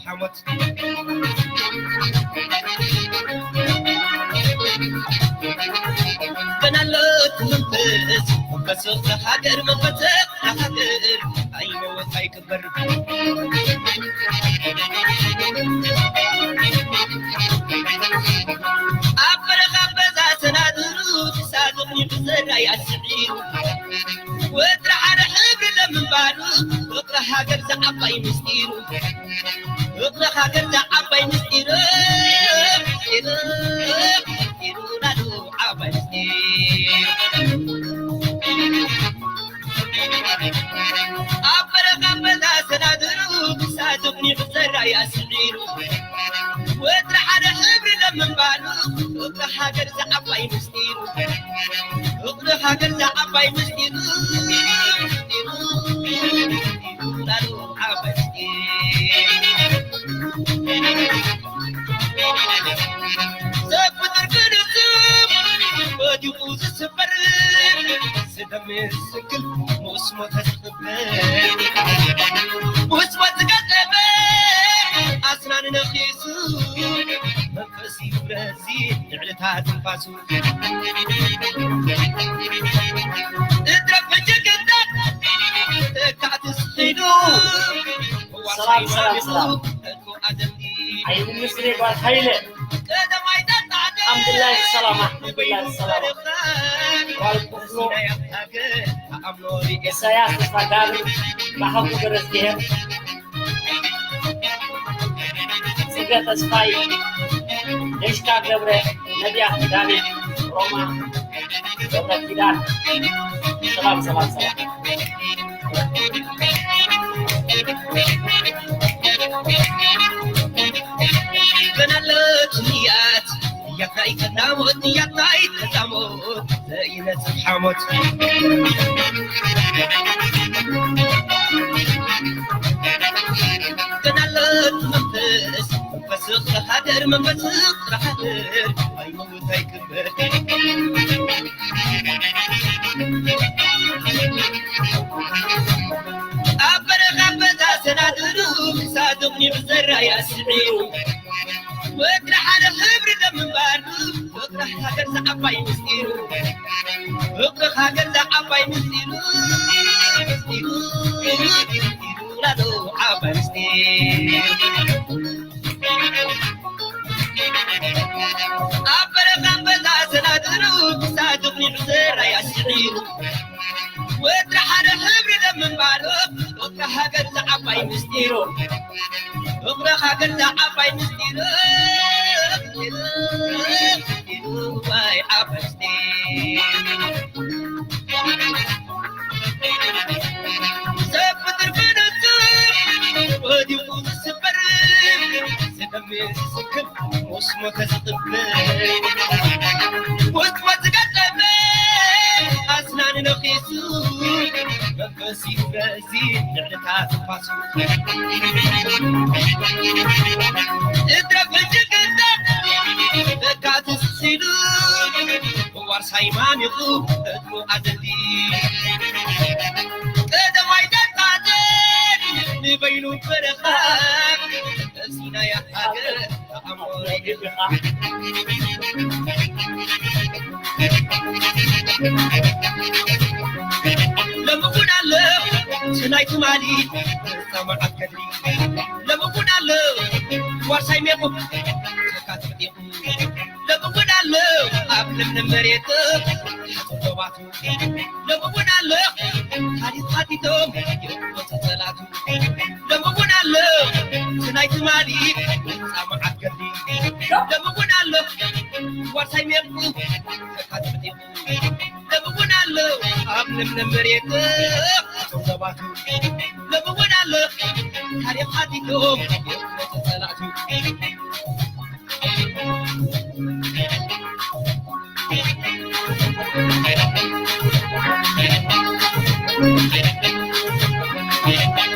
ዓመት። ገና ኣሎ እቲ መንፈስ፣ መንፈስ ሃገር፣ መንፈስ ሃገር ኣይመወት ኣይክበር። ኣብ በረኻ በዛ ሰናድሩ፣ ክሳብ እቕኒዑ ዘራይ ኣስዒሩ። ወትሪ ሓደ ሕብሪ ለምንባሩ፣ ፍቕሪ ሃገር ዝዓባይ ምስጢሩ። ፍቕሪ ሃገር ዝዓባይ ምስጢሩ። ምስጢሩ፣ ምስጢሩ፣ ናቱ ዓባይ ምስጢሩ። ኣብ በረኻ በዛ ሰናድሩ፣ ክሳብ እቕኒዑ ዘራይ ኣስዒሩ። ወትሪ ሓደ ሕብሪ ለምንባሩ፣ ፍቕሪ ሃገር ዝዓባይ ምስጢሩ። ፍቕሪ ሃገር ዝዓባይ ምስጢሩ። ምስጢሩ፣ ምስጢሩ፣ ናቱ ዓባይ ምስጢሩ። ሰብ ፍጡር ክንስብ ወዲቑ ዝስበር፣ ስደም ምስክል ምስ ሞተ ዝኽበር፣ ምስ ሞት ዝቀጠበ ኣስናን ነኺሱ፣ መንፈስ ይብረዚ ልዕልታ ትንፋሱ። እትረፍ ሕጂ ቅንጣት ተካእቲ ስሒኑ፣ ሰላም፣ ሰላም፣ ሰላም። ኣይምስሌ ጓል ሃይለ። ኣልሓምዱሊላህ ሰላም፣ ኣልሓምዱሊላህ ሰላም። ጓል ቁፍሎ። ኢሳያስ ተስፋ ጋብር፣ ብሓቁ ገረዝግሄር። ጽገ ተስፋይ፣ ደሽካ ገብረ፣ ነቢያት ዳዊት፣ ሮማ ገብረ ኪዳን። ሰላም፣ ሰላም፣ ሰላም። ገና ኣሎ ትንያት፣ ያታይ ቀዳሞት፣ ያታይ ቀዳሞት፣ ዘይነጽፍ ሓሞት። ገና ኣሎ መንፈስ፣ መንፈስ ፍቕሪ ሃገር፣ መንፈስ ፍቕሪ ሃገር፣ ኣይመውት ኣይክበር። ኣብ በረኻ በታ ሰናድሩ፣ ክሳብ እቕኒዑ ዘራይ ኣስዒሩ። ወትሪ ሓደ ሕብሪ ለምንባሩ፣ ፍቕሪ ሃገር ዝዓባይ ምስጢሩ። ፍቕሪ ሃገር ዝዓባይ ምስጢሩ። ምስጢሩ፣ ምስጢሩ፣ ናቱ ዓባይ ምስጢሩ። ኣብ በረኻ በዛ ሰናድሩ፣ ክሳብ እቕኒዑ ዘራይ ኣስዒሩ። ወትሪ ሓደ ሕብሪ ለምንባሩ፣ ፍቕሪ ሃገር ዝዓባይ ምስጢሩ። ፍቕሪ ሃገር ዝዓባይ ምስጢሩ። ምስጢሩ፣ ምስጢሩ፣ ዋይ ዓባይ ምስጢሩ። ሰብ ብትርፊ ነቱ ወዲቑ ዝስበር፣ ዝደሚ ዝስክም፣ ምስ ሞተ ዝቕበር። ምስ ሞት ዝገጠመ፣ ኣስናን ነኺሱ፣ መንፈስ ይፍረዚ፣ ንዕልታ ትንፋሱ። እትረፍ ሕጂ ቅንጣት፣ በቃ ትስሒሉ፣ ዋርሳይ ማሚቑ እግሩ ኣደሊ። ቀደማይ ጠጣጠን ንበይኑ በረኻ፣ ነብሲ ናይ ሃገር ተኣምሮ ይግብኻ። ሎሚ እውን ኣሎ እቲ ናይ ትማሊ፣ ሰማዓት ገድሊ። ሎሚ እውን ኣሎ ዋርሳይ ሜቑ፣ ተካ ተዕጢቑ። ሎሚ እውን ኣሎ ኣብ ለምለም መሬት፣ ሓጹር ዶባቱ። ሎሚ እውን ኣሎ ታሪኽ ሓቲቶም ይቕመጡ ጸላቱ። ሎሚ እውን ኣሎ እቲ ናይ ትማሊ፣ ጻማዓት ገድሊ። ሎሚ እውን ኣሎ ዋርሳይ ሜቑ፣ ተካ ተዕጢቑ። ሎሚ እውን ኣሎ ኣብ ለምለም መሬት፣ ሓጹር ዶባቱ። ሎሚ እውን ኣሎ ታሪኽ ሓቲቶም ይቕመጡ ጸላቱ።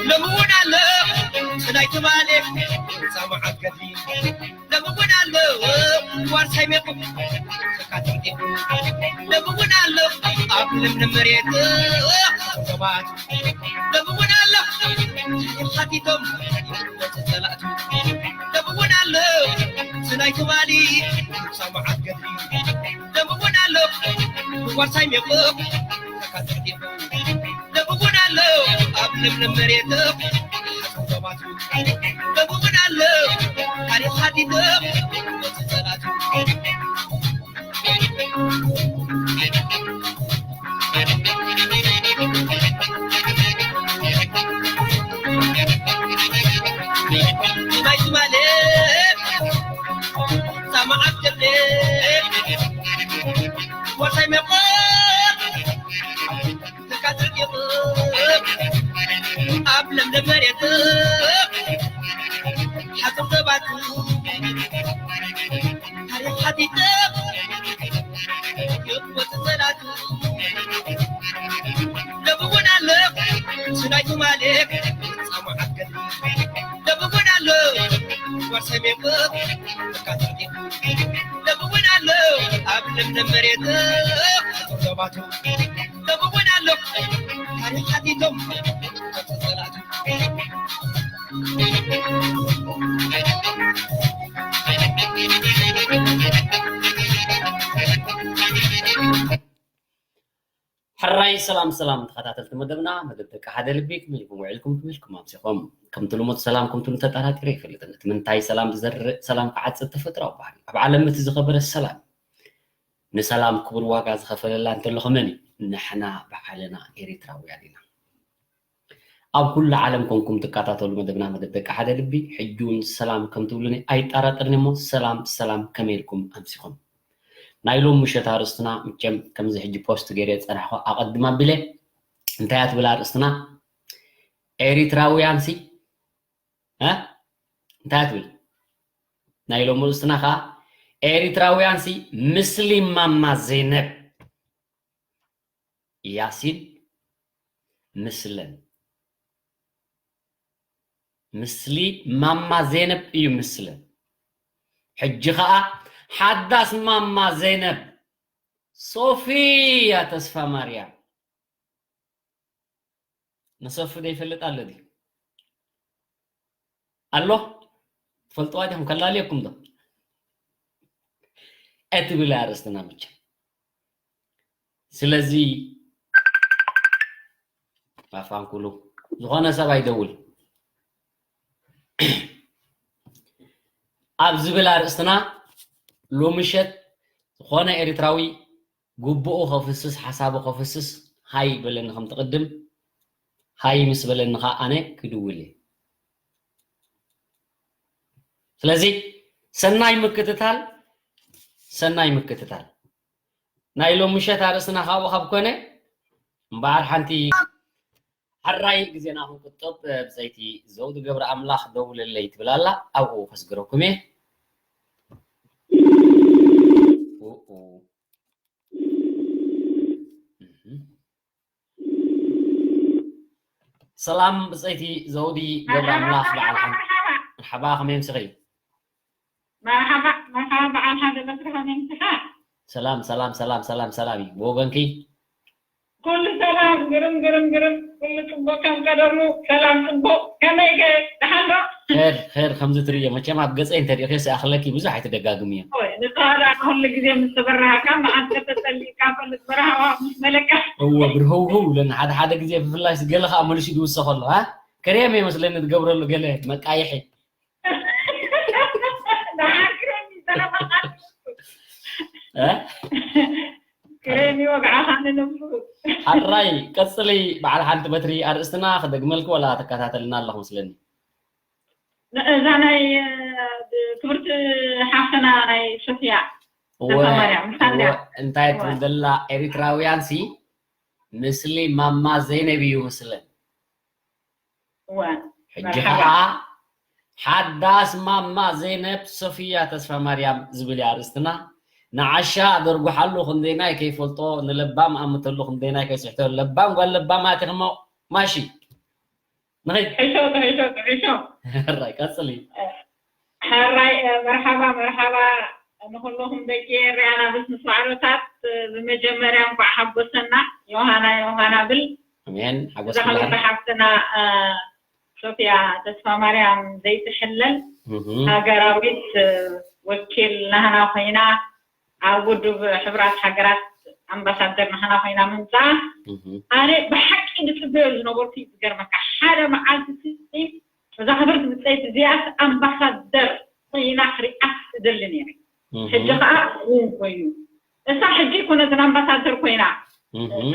ሎሚ እውን ኣሎ እቲ ናይ ትማሊ፣ ጻማዓት ገድሊ። ሎሚ እውን ኣሎ ዋርሳይ ሜቑ፣ ተካ ተዕጢቑ። ሎሚ እውን ኣሎ ኣብ ለምለም መሬት፣ ሰባት። ሎሚ እውን ኣሎ ሓቲቶም ጸላእቱ። ናይ ትማሊ ሰማዓት ገድሊ ደምውን ኣሎ፣ ዋርሳይ ሜቑ ተካትዕቲኹ ደምውን ኣሎ፣ ኣብ ለምለም መሬት ሓሳብ ዞባቱ ደምውን ኣሎ፣ ታሪኽ ሓቲቱ ወጽእ ጸላቱ። ናይ ትማሊ ሰማዓት ገድሊ ዋርሳይ ሜቑ ተካትዕቲኹ ኣብ ለምለም መሬት ሓቶም ዞባቱ ታሪኽ ሓቲቱ ወጽእ ጸላቱ። ደምውን ኣሎ፣ ስናይ ትማሊ ጻማ ዓገል። ደምውን ኣሎ፣ ዋርሳይ ሜቑ ተካትዕቲኹ። ደምውን ኣሎ፣ ኣብ ለምለም መሬት ሓቶም ዞባቱ። ደምውን ኣሎ፣ ታሪኽ ሓቲቶም ወጽእ ጸላቱ። ሕራይ ሰላም ሰላም ተኸታተልቲ መደብና፣ መደብ ደቂ ሓደ ልቢ፣ ከመይ ኢልኩም ውዒልኩም፣ ከመይ ኢልኩም ኣምሲኹም? ከምቲ ልሙድ ሰላም ከምቲ ተጠራጢረ ይፈልጥን። እቲ ምንታይ ሰላም ዝዘርእ ሰላም ክዓጽድ ተፈጥራዊ ባህሪ። ኣብ ዓለም እቲ ዝኸበረ ሰላም። ንሰላም ክቡር ዋጋ ዝኸፈለላ እንተሎ ከመን እዩ? ንሕና ባዕልና ኤሪትራውያን ኢና። ኣብ ኩሉ ዓለም ኮንኩም ትከታተሉ መደብና መደብ ደቂ ሓደ ልቢ፣ ሕጂ እውን ሰላም ከም ትብሉኒ ኣይጠራጠርን እሞ፣ ሰላም ሰላም፣ ከመይ ኢልኩም ኣምሲኹም? ናይ ሎም ምሸት ኣርእስትና ምቸም ከምዚ ሕጂ ፖስት ገይረ ዝጸናሕኩ ኣቐድም ኣቢለ እንታይ እያ ትብል ኣርእስትና? ኤሪትራውያንሲ፣ እ? እንታይ እያ ትብል? ናይ ሎም ኣርእስትና ከኣ ኤሪትራውያንሲ ምስሊ ማማ ዘይነብ ያሲን ምስለን። ምስሊ ማማ ዘይነብ እዩ ምስለን። ሕጂ ኸኣ ሓዳስ ማማ ዘይነብ ሶፊያ ተስፋ ማርያም። ንሶፊ ዘይፈልጥ ኣሎ ድዩ? ኣሎ? ትፈልጥዋ ዲኹም? ከላልየኩም ዶ? እትብል ኣርእስትና መቸም። ስለዚ ኣፋንኩሉ ዝኾነ ሰብ ኣይደውል ኣብ ዝብል ኣርእስትና ሎምሸት ዝኾነ ኤርትራዊ ግቡኡ ከፍስስ፣ ሓሳቡ ከፍስስ ሃይ በለኒ። ከምቲ ቅድም ሃይ ምስ በለኒ ኸዓ ኣነ ክድውል እየ። ስለዚ ሰናይ ምክትታል፣ ሰናይ ምክትታል። ናይ ሎም ምሸት ኣርእስትና ካብኡ ካብ ኮነ እምበኣር ሓንቲ ሕራይ ግዜና ክንቁጥብ፣ ብጸይቲ ዘውዲ ገብረ ኣምላኽ ደውለለይ ትብል ኣላ፣ ኣብኡ ከስግረኩም እየ። ኡኡ። እህ። ሰላም ብጸይቲ ዘውዲ ገብረ ኣምላኽ በዓል ሓንቲ። መርሓባ፣ ከመይ ኣምሲኺ? መርሓባ፣ መርሓባ በዓል ሓደ በትሪ ከመይ ኣምሲኻ? ሰላም፣ ሰላም፣ ሰላም፣ ሰላም፣ ሰላም እዩ። ብወገንኪ? ኩሉ ሰላም፣ ግርም፣ ግርም፣ ግርም። ኩሉ ጽቡቕ ከም ቀደሙ። ሰላም ጽቡቕ። ከመይ ከ? ደሓን ዶ? ኸይር፣ ኸይር፣ ከምዚ ትርእዮ። መቸም ኣብ ገጸይ እንተሪእኽዮ ይኣኽለኪ፣ ብዙሕ ኣይትደጋግምዮ። ወይ፣ ንስኻ ደኣ ኩሉ ግዜ ምስ ተበራህካ፣ መዓስ ከተጸሊእካ ፈልጥ በረሃዋ ምስ መለካ። እወ፣ ብርህውህው ኢለኒ። ሓደ ሓደ ግዜ ብፍላይ ገለ ኸኣ መሊሱ ድውሰኸሉ፣ ሃ? ክሬም እየ መስለኒ ዝገብረሉ ገለ መቃይሒ። ደሓን ክሬም እዩ፣ ሰላም ኣኻትም። እ? ክሬም ይወግዓኻ ንነብሱ። ሕራይ፣ ቀጽሊ በዓል ሓንቲ በትሪ። ኣርእስትና ክደግመልኪ ወላ ተከታተልና ኣለኹ መስለኒ? ን-፣ እዛ ናይ፣ እ፣ ክብርቲ ሓፍትና ናይ ሶፍያ እወ፣ ተስፋማርያም፣ ምሳና እወ፣ እያ። እንታይ እወ። ትብል ዘላ ኤሪትራውያንሲ ምስሊ ማማ ዘይነብ እዩ ምስለን። እወ፣ ሕጂ መርሓባ። ኸዓ ሓዳስ ማማ ዘይነብ ሶፍያ ተስፋማርያም ዝብል እዩ ኣርእስትና። ንዓሻ ኣደርጉሓሉ ክንደይናይ ከይፈልጦ፣ ንለባም ኣምተሉ ክንደይናይ ከይስሕቶ፣ ለባም ጓል ለባም ኣቲኽሞ ማሺ። ንኸይድ። ጥዕሾ፣ ጥዕሾ፣ ጥዕሾ። ሕራይ፣ ቀጽሊ። ሕራይ፣ መርሓባ፣ መርሓባ ንኹልኹም ደቂ ኤርትራ ኣናብስ ምስ ማዕሮታት። ብመጀመርያ እንኳዕ ሓጎሰና፣ ዮሃና፣ ዮሃና ብል። ኣሜን። እዛ ሓጎስ ክብርቲ ኩላህና። ሓፍትና፣ እ፣ ሶፍያ ተስፋ ማርያም ዘይትሕለል እህ። ሃገራዊት፣ እ፣ ወኪል ናህና ኮይና ኣብ ውድብ ሕቡራት ሃገራት ኣምባሳደር ናህና ኮይና ምምፃኣ ኣነ ብሓቂ ዝፅበዮ ዝነበርኩ እዩ። ዝገርመካ ሓደ መዓልቲ እዛ ክብርቲ ብፀይቲ እዚኣስ ኣምባሳደር ኮይና ክሪኣስ እደሊ ነይረ። ሕጂ ከዓ እውን ኮይኑ እሳ ሕጂ ኮነትን ኣምባሳደር ኮይና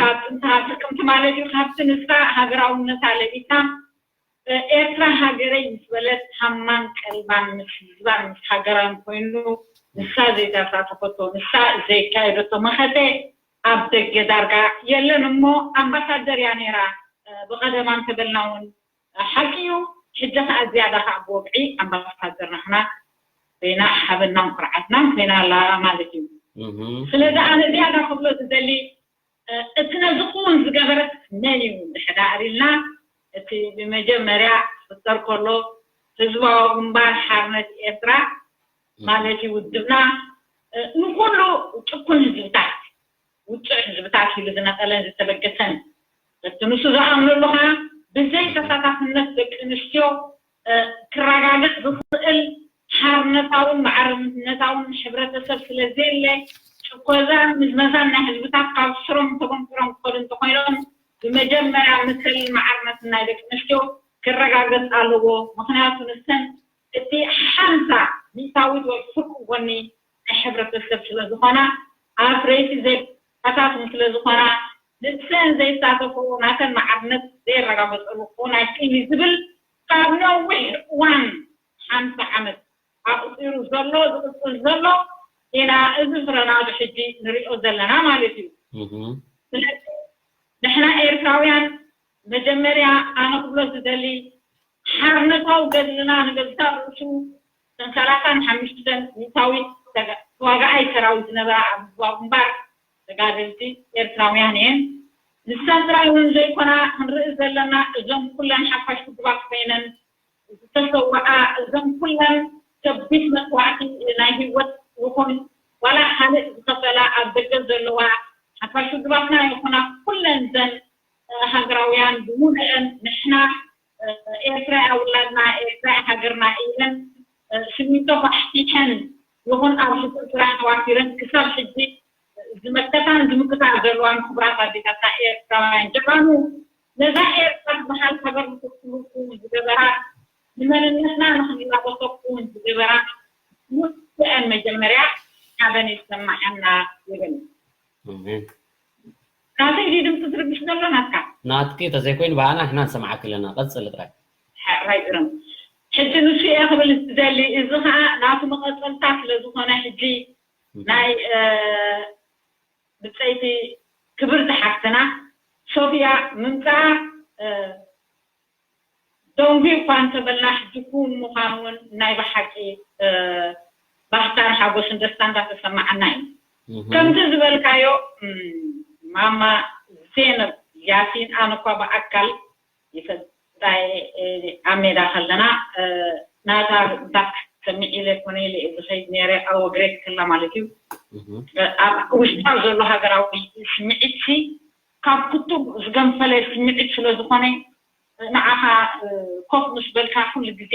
ካብ ጥንታ ጥቅምቲ ማለት እዩ ካብቲ ንሳ ሃገራውነታ ለቢሳ ኤርትራ ሃገረይ ምስ በለት ሃማን ቀልባን ምስ ህዝባን ምስ ሃገራን ኮይኑ ንሳ ዘይተሳተፈቶ ንሳ ዘይካየደቶ መኸተ ኣብ ደገ ዳርጋ የለን እሞ ኣምባሳደር እያ ነይራ። ብቐደማ እንተበልና እውን ሓቂ እዩ። ሕጂ ከዓ ዝያዳ ከዓ ብወግዒ ኣምባሳደር ናህና ኮይና ሓበናን ኩርዓትናን ኮይና ኣላ ማለት እዩ። ስለዚ ኣነ ዝያዳ ክብሎ ዝደሊ እቲ ነዚ ክውን ዝገበረት መን እዩ እንድሕዳር ኢልና እቲ ብመጀመርያ ክፍጠር ከሎ ህዝባዊ ግንባር ሓርነት ኤርትራ ማለት እዩ ውድብና ንኩሉ ጭኩን ህዝብታት ውፅዕ ህዝብታት ኢሉ ዝነቀለን ዝተበገሰን እቲ ንሱ ዝኣምነሉ ከዓ ብዘይ ተሳታፍነት ደቂ ኣንስትዮ ክረጋገፅ ዝኽእል ሓርነታውን ማዕርነታውን ሕብረተሰብ ስለዘየለ ጭኮዛን ምዝመዛን ናይ ህዝብታት ካብ ስሮም ተበንቁሮም ክኸዱ እንተኮይኖም ብመጀመርያ ምክል ማዕርነትን ናይ ደቂ ኣንስትዮ ክረጋገፅ ኣለዎ። ምክንያቱ ንሰን እቲ ሓምሳ ሚእታዊት ወይ ፍርቂ ጎኒ ናይ ሕብረተሰብ ስለዝኾና ኣፍረይቲ ዜጋታትን ስለዝኾና ንሰን ዘይሳተፍኡ ናተን ማዕርነት ዘየረጋገፀሉ ክኾን ኣይክእል እዩ ዝብል ካብ ነዊሕ እዋን ሓምሳ ዓመት ኣቁፂሩ ዘሎ ዝቅፅል ዘሎ ኢና እዚ ፍረናቱ ሕጂ ንሪኦ ዘለና ማለት እዩ። ስለዚ ንሕና ኤርትራውያን መጀመርያ ኣነ ክብሎ ዝደሊ ሓርነታዊ ገድልና ንገዛእ ርእሱ ሰላሳን ሓሙሽተን ሚእታዊት ተዋጋኣይ ሰራዊት ዝነበራ ኣብ ህዝባዊ ግንባር ተጋደልቲ ኤርትራውያን እየን። ንሰን ጥራይ እውን ዘይኮና ክንርኢ ዘለና እዞም ኩለን ሓፋሽ ውድባት ኮይነን ዝተሰወኣ እዞም ኩለን ከቢድ መስዋእቲ ናይ ህይወት ይኹን ዋላ ካልእ ዝኸፈላ ኣብ ደገ ዘለዋ ሓፋሽ ውድባትና ይኹና ኩለን ዘን ሃገራውያን ብምሉአን ንሕና ኤርትራ እያ ውላድና ኤርትራ እያ ሃገርና ኢለን ስሚንቶ ፋሕቲሐን ይኹን ኣብ ሽግር ስራሕ ተዋፊረን ክሳብ ሕጂ ዝመከታን ዝምክታ ዘለዋን ክቡራት ኣዴታትና ኤርትራውያን ጀጋኑ ነዛ ኤርትራ ትበሃል ሃገር ንክትህሉ ዝገበራ ንመንነትና ንክንላበሶ ክውን ዝገበራ ንስአን መጀመርያ ሓበን ይሰማዓና ይብል። ናተይ ድዩ ድምፂ ዝርብሽ ዘሎ ናትካ? ናትኪ ተዘይኮይኑ ብኣና ንሕና ንሰምዓኪ ኣለና። ቀፅሊ ጥራይ። ሕራይ ግርም። ሕጂ ንሱ እየ ክብል ዝደሊ። እዚ ከዓ ናቱ መቐፀልታ ስለ ዝኾነ ሕጂ ናይ ብፀይቲ ክብርቲ ሓፍትና ሶፍያ ምምፃኣ ደንጉ እኳ እንተበልና ሕጂ ክውን ምዃኑ እውን ናይ ብሓቂ ባህታን ሓጎስን ደስታ እንዳተሰማዓና እዩ። ከምቲ ዝበልካዮ ማማ ዜነብ ያሲን ኣነ እኳ ብኣካል ይፈልጣ ኣብ ሜዳ ከለና ናታ ዳክ ሰሚዕ ኢለ ኮነ ኢለ ዝኸይድ ነይረ ኣብ ግሬት ክላ ማለት እዩ ኣብ ውሽጣ ዘሎ ሃገራዊ ስምዒት ካብ ኩቱብ ዝገንፈለ ስምዒት ስለ ዝኾነ ንዓኻ ኮፍ ምስ በልካ ኩሉ ግዜ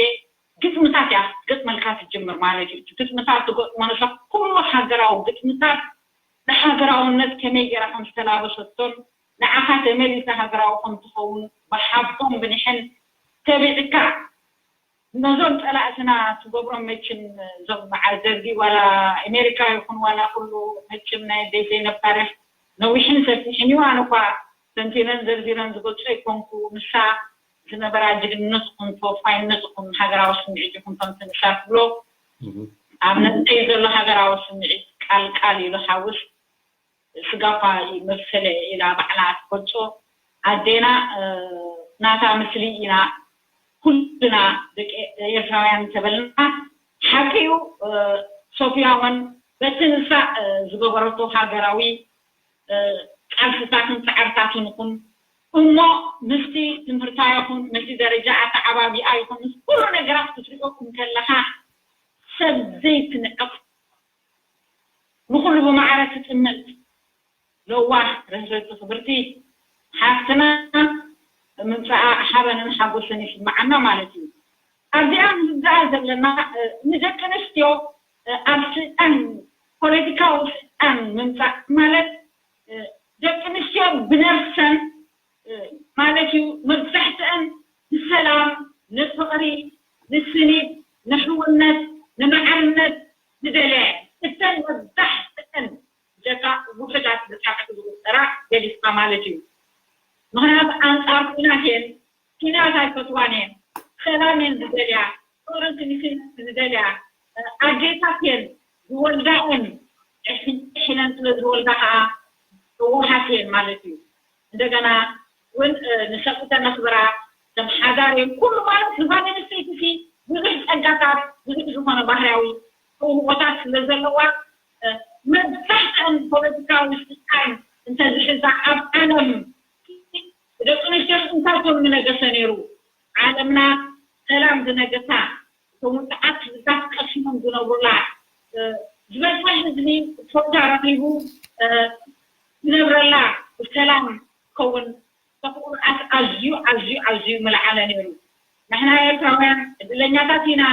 ግጥምታት እያ ክትገጥመልካ ትጅምር ማለት እዩ። እቲ ግጥምታት ትገጥሞ ንሳ ኩሉ ሃገራዊ ግጥምታት ንሃገራውነት ከመይ ገይራ ከም ዝተላበሰቶን ንዓኻ ተመሊሳ ሃገራዊ ከም ትኸውን ብሓቦም ብኒሕን ተቢዕካ ነዞም ፀላእትና ትገብሮም መችም እዞም በዓል ደርጊ ዋላ ኣሜሪካ ይኹን ዋላ ኩሉ መችም ናይ ቤተይ ነብ ታሪክ ነዊሕን ሰፊሕን እዩ። ኣነ እኳ ተንቲነን ዘርዚረን ዝገልፆ ኣይኮንኩ። ንሳ ዝነበራ ጅግንነት ይኹን ተወፋይነት ይኹን ሃገራዊ ስምዒት ይኹን ከምቲ ንሳ ትብሎ ኣብ ነብሰይ ዘሎ ሃገራዊ ስምዒት ቃል ቃል ኢሉ ሓውስ ስጋፋ መብሰለ ኢላ ባዕላ ትገልፆ ኣዴና ናታ ምስሊ ኢና ኩልና ደቂ ኤርትራውያን እንተበልና ሓቂ እዩ። ሶፍያ እውን በቲ ንሳ ዝገበረቶ ሃገራዊ ቃልስታትን ፃዕርታትን ይኹን እሞ ምስቲ ትምህርታ ይኹን ምስቲ ደረጃ ኣተዓባቢኣ ይኹን ምስ ኩሉ ነገራት ክትሪኦ እንከለኻ ሰብ ዘይትንዕቕ ንኹሉ ብማዕረ ትጥምት ለዋህ ርህርህቲ ክብርቲ ሓፍትና ምምፃኣ ሓበንን ሓጎስን ይስማዓና ማለት እዩ። ኣብዚኣ ንርዳኣ ዘለና ንደቂ ኣንስትዮ ኣብ ስልጣን፣ ፖለቲካዊ ስልጣን ምምፃእ ማለት ደቂ ኣንስትዮ ብነብሰን ማለት እዩ። መብዛሕትአን ንሰላም፣ ንፍቕሪ፣ ንስኒት፣ ንሕውነት፣ ንማዕርነት ዝደለያ እተን መብዛሕትአን ብጀካ ውሑዳት ብጣዕሚ ዝቁጠራ ገሊፅካ ማለት እዩ። ምክንያቱ ኣንፃር ኩናት እየን፣ ኩናት ኣይፈትዋን እየን፣ ሰላም እየን ዝደልያ፣ ፍቅርን ክንክን ዝደልያ ኣዴታት እየን ዝወልዳ እየን። ሕነ ስለ ዝወልዳ ከዓ ህወሓት እየን ማለት እዩ። እንደገና እውን ንሰብኡተን ኣክብራ፣ ከም ሓዳር እየን ኩሉ ማለት ዝኾነ ንስተይቲ ብዙሕ ፀጋታት ብዙሕ ዝኾነ ባህርያዊ ክእልዎታት ስለ ዘለዋ መብዛሕትአን ፖለቲካዊ ስልጣን እንተዝሕዛ ኣብ ዓለም ደቂ ኣንስትዮ እንታይ ኮን ምነገሰ ነይሩ? ዓለምና ሰላም ዝነገሳ፣ እቶም ውፅዓት ህዝብታት ቀሲኖም ዝነብሩላ፣ ዝበዝሐ ህዝቢ ፎታ ረኺቡ ዝነብረላ ብሰላም ክኸውን ተኽእሎኣት ኣዝዩ ኣዝዩ ኣዝዩ ምልዓለ ነይሩ። ንሕና ኤርትራውያን ዕድለኛታት ኢና።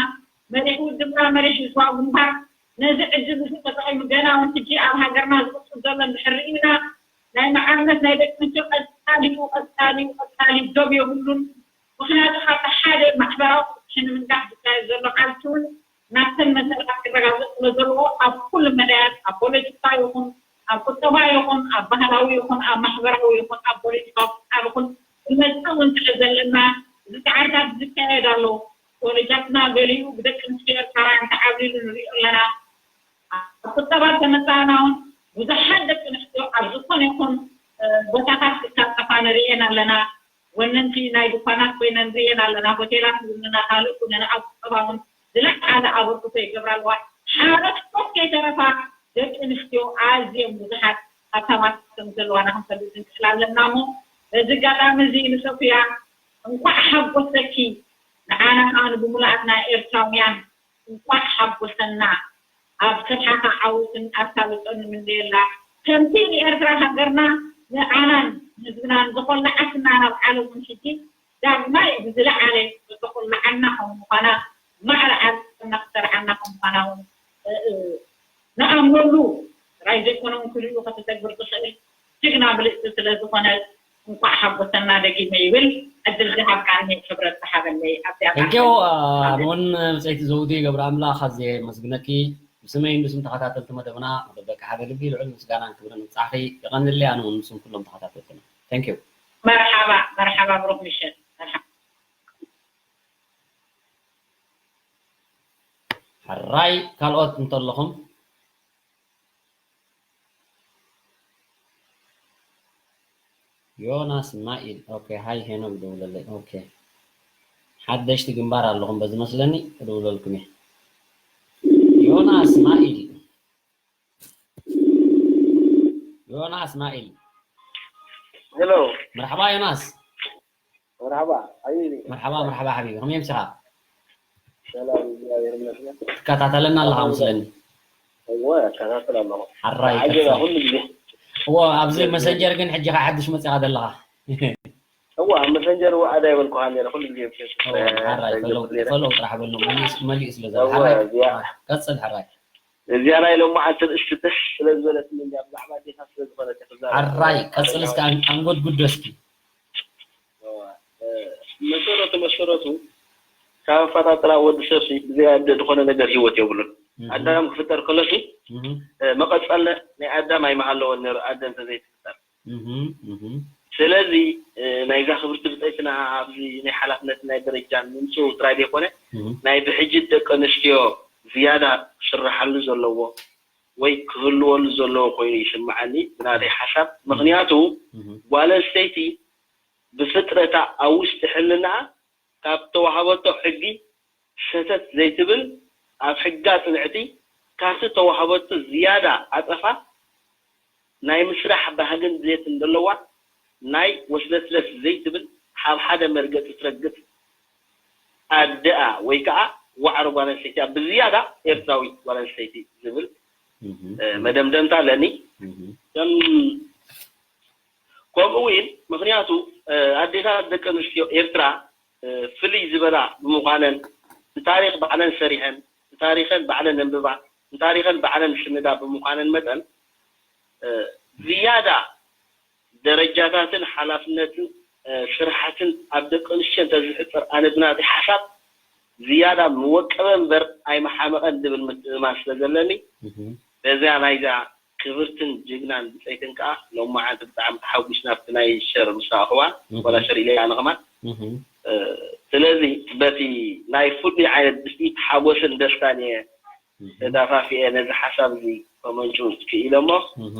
መሪሕ ውድብና መሪሕ ህዝባዊ ግንባር ነዚ ዕድል እዚ ተጠቒሙ ገና እውን ሕጂ ኣብ ሃገርና ዝቕፅል ዘሎ እንድሕር ርኢና ናይ መዓርነት ናይ ደቂ ኣንስትዮ ቀፃሊ እዩ ቀፃሊ እዩ ቀፃሊ እዩ ዶብ የብሉን። ምክንያቱ ካብቲ ሓደ ማሕበራዊ ፍትሒ ንምንጋፍ ዝካየድ ዘሎ ቃልሲ እውን ናብተን መሰላት ክረጋገፅ ስለ ዘለዎ ኣብ ኩሉ መዳያት ኣብ ፖለቲካ ይኹን ኣብ ቁጠባ ይኹን ኣብ ባህላዊ ይኹን ኣብ ማሕበራዊ ይኹን ኣብ ፖለቲካዊ ስልጣን ይኹን ክመፅእ እውን ስለ ዘለና እዚ ፃዕርታት ዝካየድ ኣሎ። ኮሌጃትና ገሊኡ ብደቂ ኣንስትዮ ኤርትራውያን ተዓብሊሉ ንሪኦ ኣለና። ኣብ ቁጠባ ተመፃእና እውን ብዙሓት ደቂ ኣንስትዮ ኣብ ዝኾነ ይኹን ቦታታት ክሳተፋ ንሪኤን ኣለና። ወነንቲ ናይ ድኳናት ኮይነን ንሪኤን ኣለና። ሆቴላት ዝውንና ካልእ ኩነን ኣብ ቁጠባ እውን ዝለዓለ ኣበርክቶ ይገብራ ኣለዋ። ሓረስቶት ከይተረፋ ደቂ ኣንስትዮ ኣዝዮም ብዙሓት ሃብታማት ከም ዘለዋና ክንፈልጥ ንክእል ኣለና። እሞ በዚ ኣጋጣሚ እዚ ንሶፍያ እንኳዕ ሓጎሰኪ፣ ንዓና ከዓ ንብሙሉኣትና ኤርትራውያን እንኳዕ ሓጎሰና። ኣብ ስርሓኻ ዓወትን ኣሳልጦን ንምነየላ። ከምቲ ንኤርትራ ሃገርና ንዓናን ንህዝብናን ዘኾላዓትና ናብ ዓለም እውን ሕጂ ዳግማይ ብዝለዓለ ዝተኾላዓና ከም ምዃና ማዕረ ዓለምና ክሰርዓና ከም ምዃና እውን ንኣምነሉ ጥራይ ዘይኮነ እውን ክልኡ ከተተግብር ትኽእል ጅግና ብልፅቲ ስለ ዝኾነት እንኳዕ ሓጎሰና ደጊመ ይብል። ዕድል ዝሃብካኒ ክብረት ዝሃበለይ ኣብዚኣ Thank you። ኣነ እውን ብፀይቲ ዘውዲ ገብረ ኣምላኽ ኣዝየ የመስግነኪ። ብስመይን ብስም ተኸታተልቲ መደብና መደበቂ ሓደ ልቢ ልዑል ምስጋናን ክብርን ይብጻሕኺ። የቐንየለይ ኣነ እውን ምስም ኩሎም ተኸታተልትና። Thank you። መርሓባ መርሓባ ብሩኽ ምሸት። መርሓባ። ሕራይ ካልኦት እንተለኹም። ዮናስ ማኢል ኦኬ። ሃይ ሄኖክ ደውለለይ። ኦኬ። ሓደሽቲ ግንባር ኣለኹም በዚ መስለኒ። ክድውለልኩም እየ። ዮናስ ማኢል። ዮናስ ማኢል። ሄሎ። መርሓባ ዮናስ። መርሓባ ሓቢቢ። መርሓባ መርሓባ ሓቢቢ። ከመይ ኣምሲኻ? ሰላም እግዚኣብሔር ይመስገን። ትከታተለና ኣለኻ መስለኒ። እወ እከታተል ኣለኹ። ሓራይ ዓጀባ ቀጽል። ኩሉ ግዜ። እዎ ኣብዚ መሰንጀር ግን ሕጂ ኸዓ ሓድሽ መጺኻ ዘለኻ። እወ ኣብ መሰንጀር እወ ኣዳ ይበልኩኻ ነይረ ኩሉ ግዜ ኣብ ፌስቡክ እዎ፣ ሓራይ ይገብር ፈለው ነይረ። ፈለው ጥራሕ በሉ መሊእ መሊእ ስለ ዘሎ እወ ሓራይ እዚኣ ቀጽል ሓራይ። እዚኣ ናይ ሎማዓንቲ ርእስቲ ደስ ስለ ዝበለትኒ እንድያ ብዛዕባ ኣዴታት ስለ ዝኾነት እየ ክዛረብ ሓራይ ዘለኹ። ቀጽል እስከ ኣን- ኣንጎድጉዶ እስኪ። መሰረቱ መሰረቱ ካብ ኣፈጣጥራ ወዲ ሰብ ሲ ብዘይ ኣደ ዝኾነ ነገር ህይወት የብሉን። ኣዳም ክፍጠር ከሎ ሲ መቐፀል ናይ ኣዳም ኣይምሃለወን ነይሩ ኣደ እንተዘይትፍጠር። ስለዚ ናይዛ ክብርቲ ብፀይትና ኣብዚ ናይ ሓላፍነት ናይ ደረጃ ንምፅኡ ጥራይ ዘይኮነ ናይ ብሕጂ ደቂ ኣንስትዮ ዝያዳ ክስርሓሉ ዘለዎ ወይ ክህልወሉ ዘለዎ ኮይኑ ይስምዓኒ ብናተይ ሓሳብ። ምኽንያቱ ጓል ኣንስተይቲ ብፍጥረታ ኣብ ውሽጢ ሕልናኣ ካብ ተዋህበቶ ሕጊ ሰተት ዘይትብል ኣብ ሕጋ ጽንዕቲ ካብቲ ተዋህበቶ ዝያዳ ዓጸፋ ናይ ምስራሕ ባህግን ድሌትን ዘለዋ ናይ ወስለስለስ ዘይትብል ሓብ ሓደ መርገጺ ትረግጽ ኣደኣ ወይ ከዓ ዋዕሮ ጓል ኣንስተይቲ እያ ብዝያዳ ኤርትራዊት ጓል ኣንስተይቲ ዝብል መደምደምታ ኣለኒ። ከም ከምኡ እውን ምኽንያቱ ኣዴታት ደቂ ኣንስትዮ ኤርትራ ፍልይ ዝበላ ብምዃነን ብታሪኽ ባዕለን ሰሪሐን ብታሪኸን ባዕለን ኣንብባ ንታሪኸን ባዕለን ዝስንዳ ብምዃነን መጠን፣ እ፣ ዝያዳ ደረጃታትን ሓላፍነትን፣ እ፣ ስራሓትን ኣብ ደቂ ኣንስትዮ እንተዝሕፅር፣ ኣነ ብናተይ ሓሳብ ዝያዳ ምወቀበ እምበር ኣይመሓመቐን ዝብል ምትእምማን ስለ ዘለኒ፣ እህ። በዚኣ ናይዛ ክብርትን ጅግናን ብፀይትን ከዓ ሎማዓንቲ ብጣዕሚ ተሓጒስና ኣብቲ ናይ ሸር ምስ ረኣኽዋ፣ እህ። ወላ ሸር ኢለ ኣነ ከማን። እህ። እ፣ ስለዚ በቲ ናይ ፍሉይ ዓይነት ብስኢት ሓጎስን ደስታን እየ እህ። ተዳፋፊኤ ነዚ ሓሳብ እዚ ከመንጩ ክኢለ እሞ፣ እህ።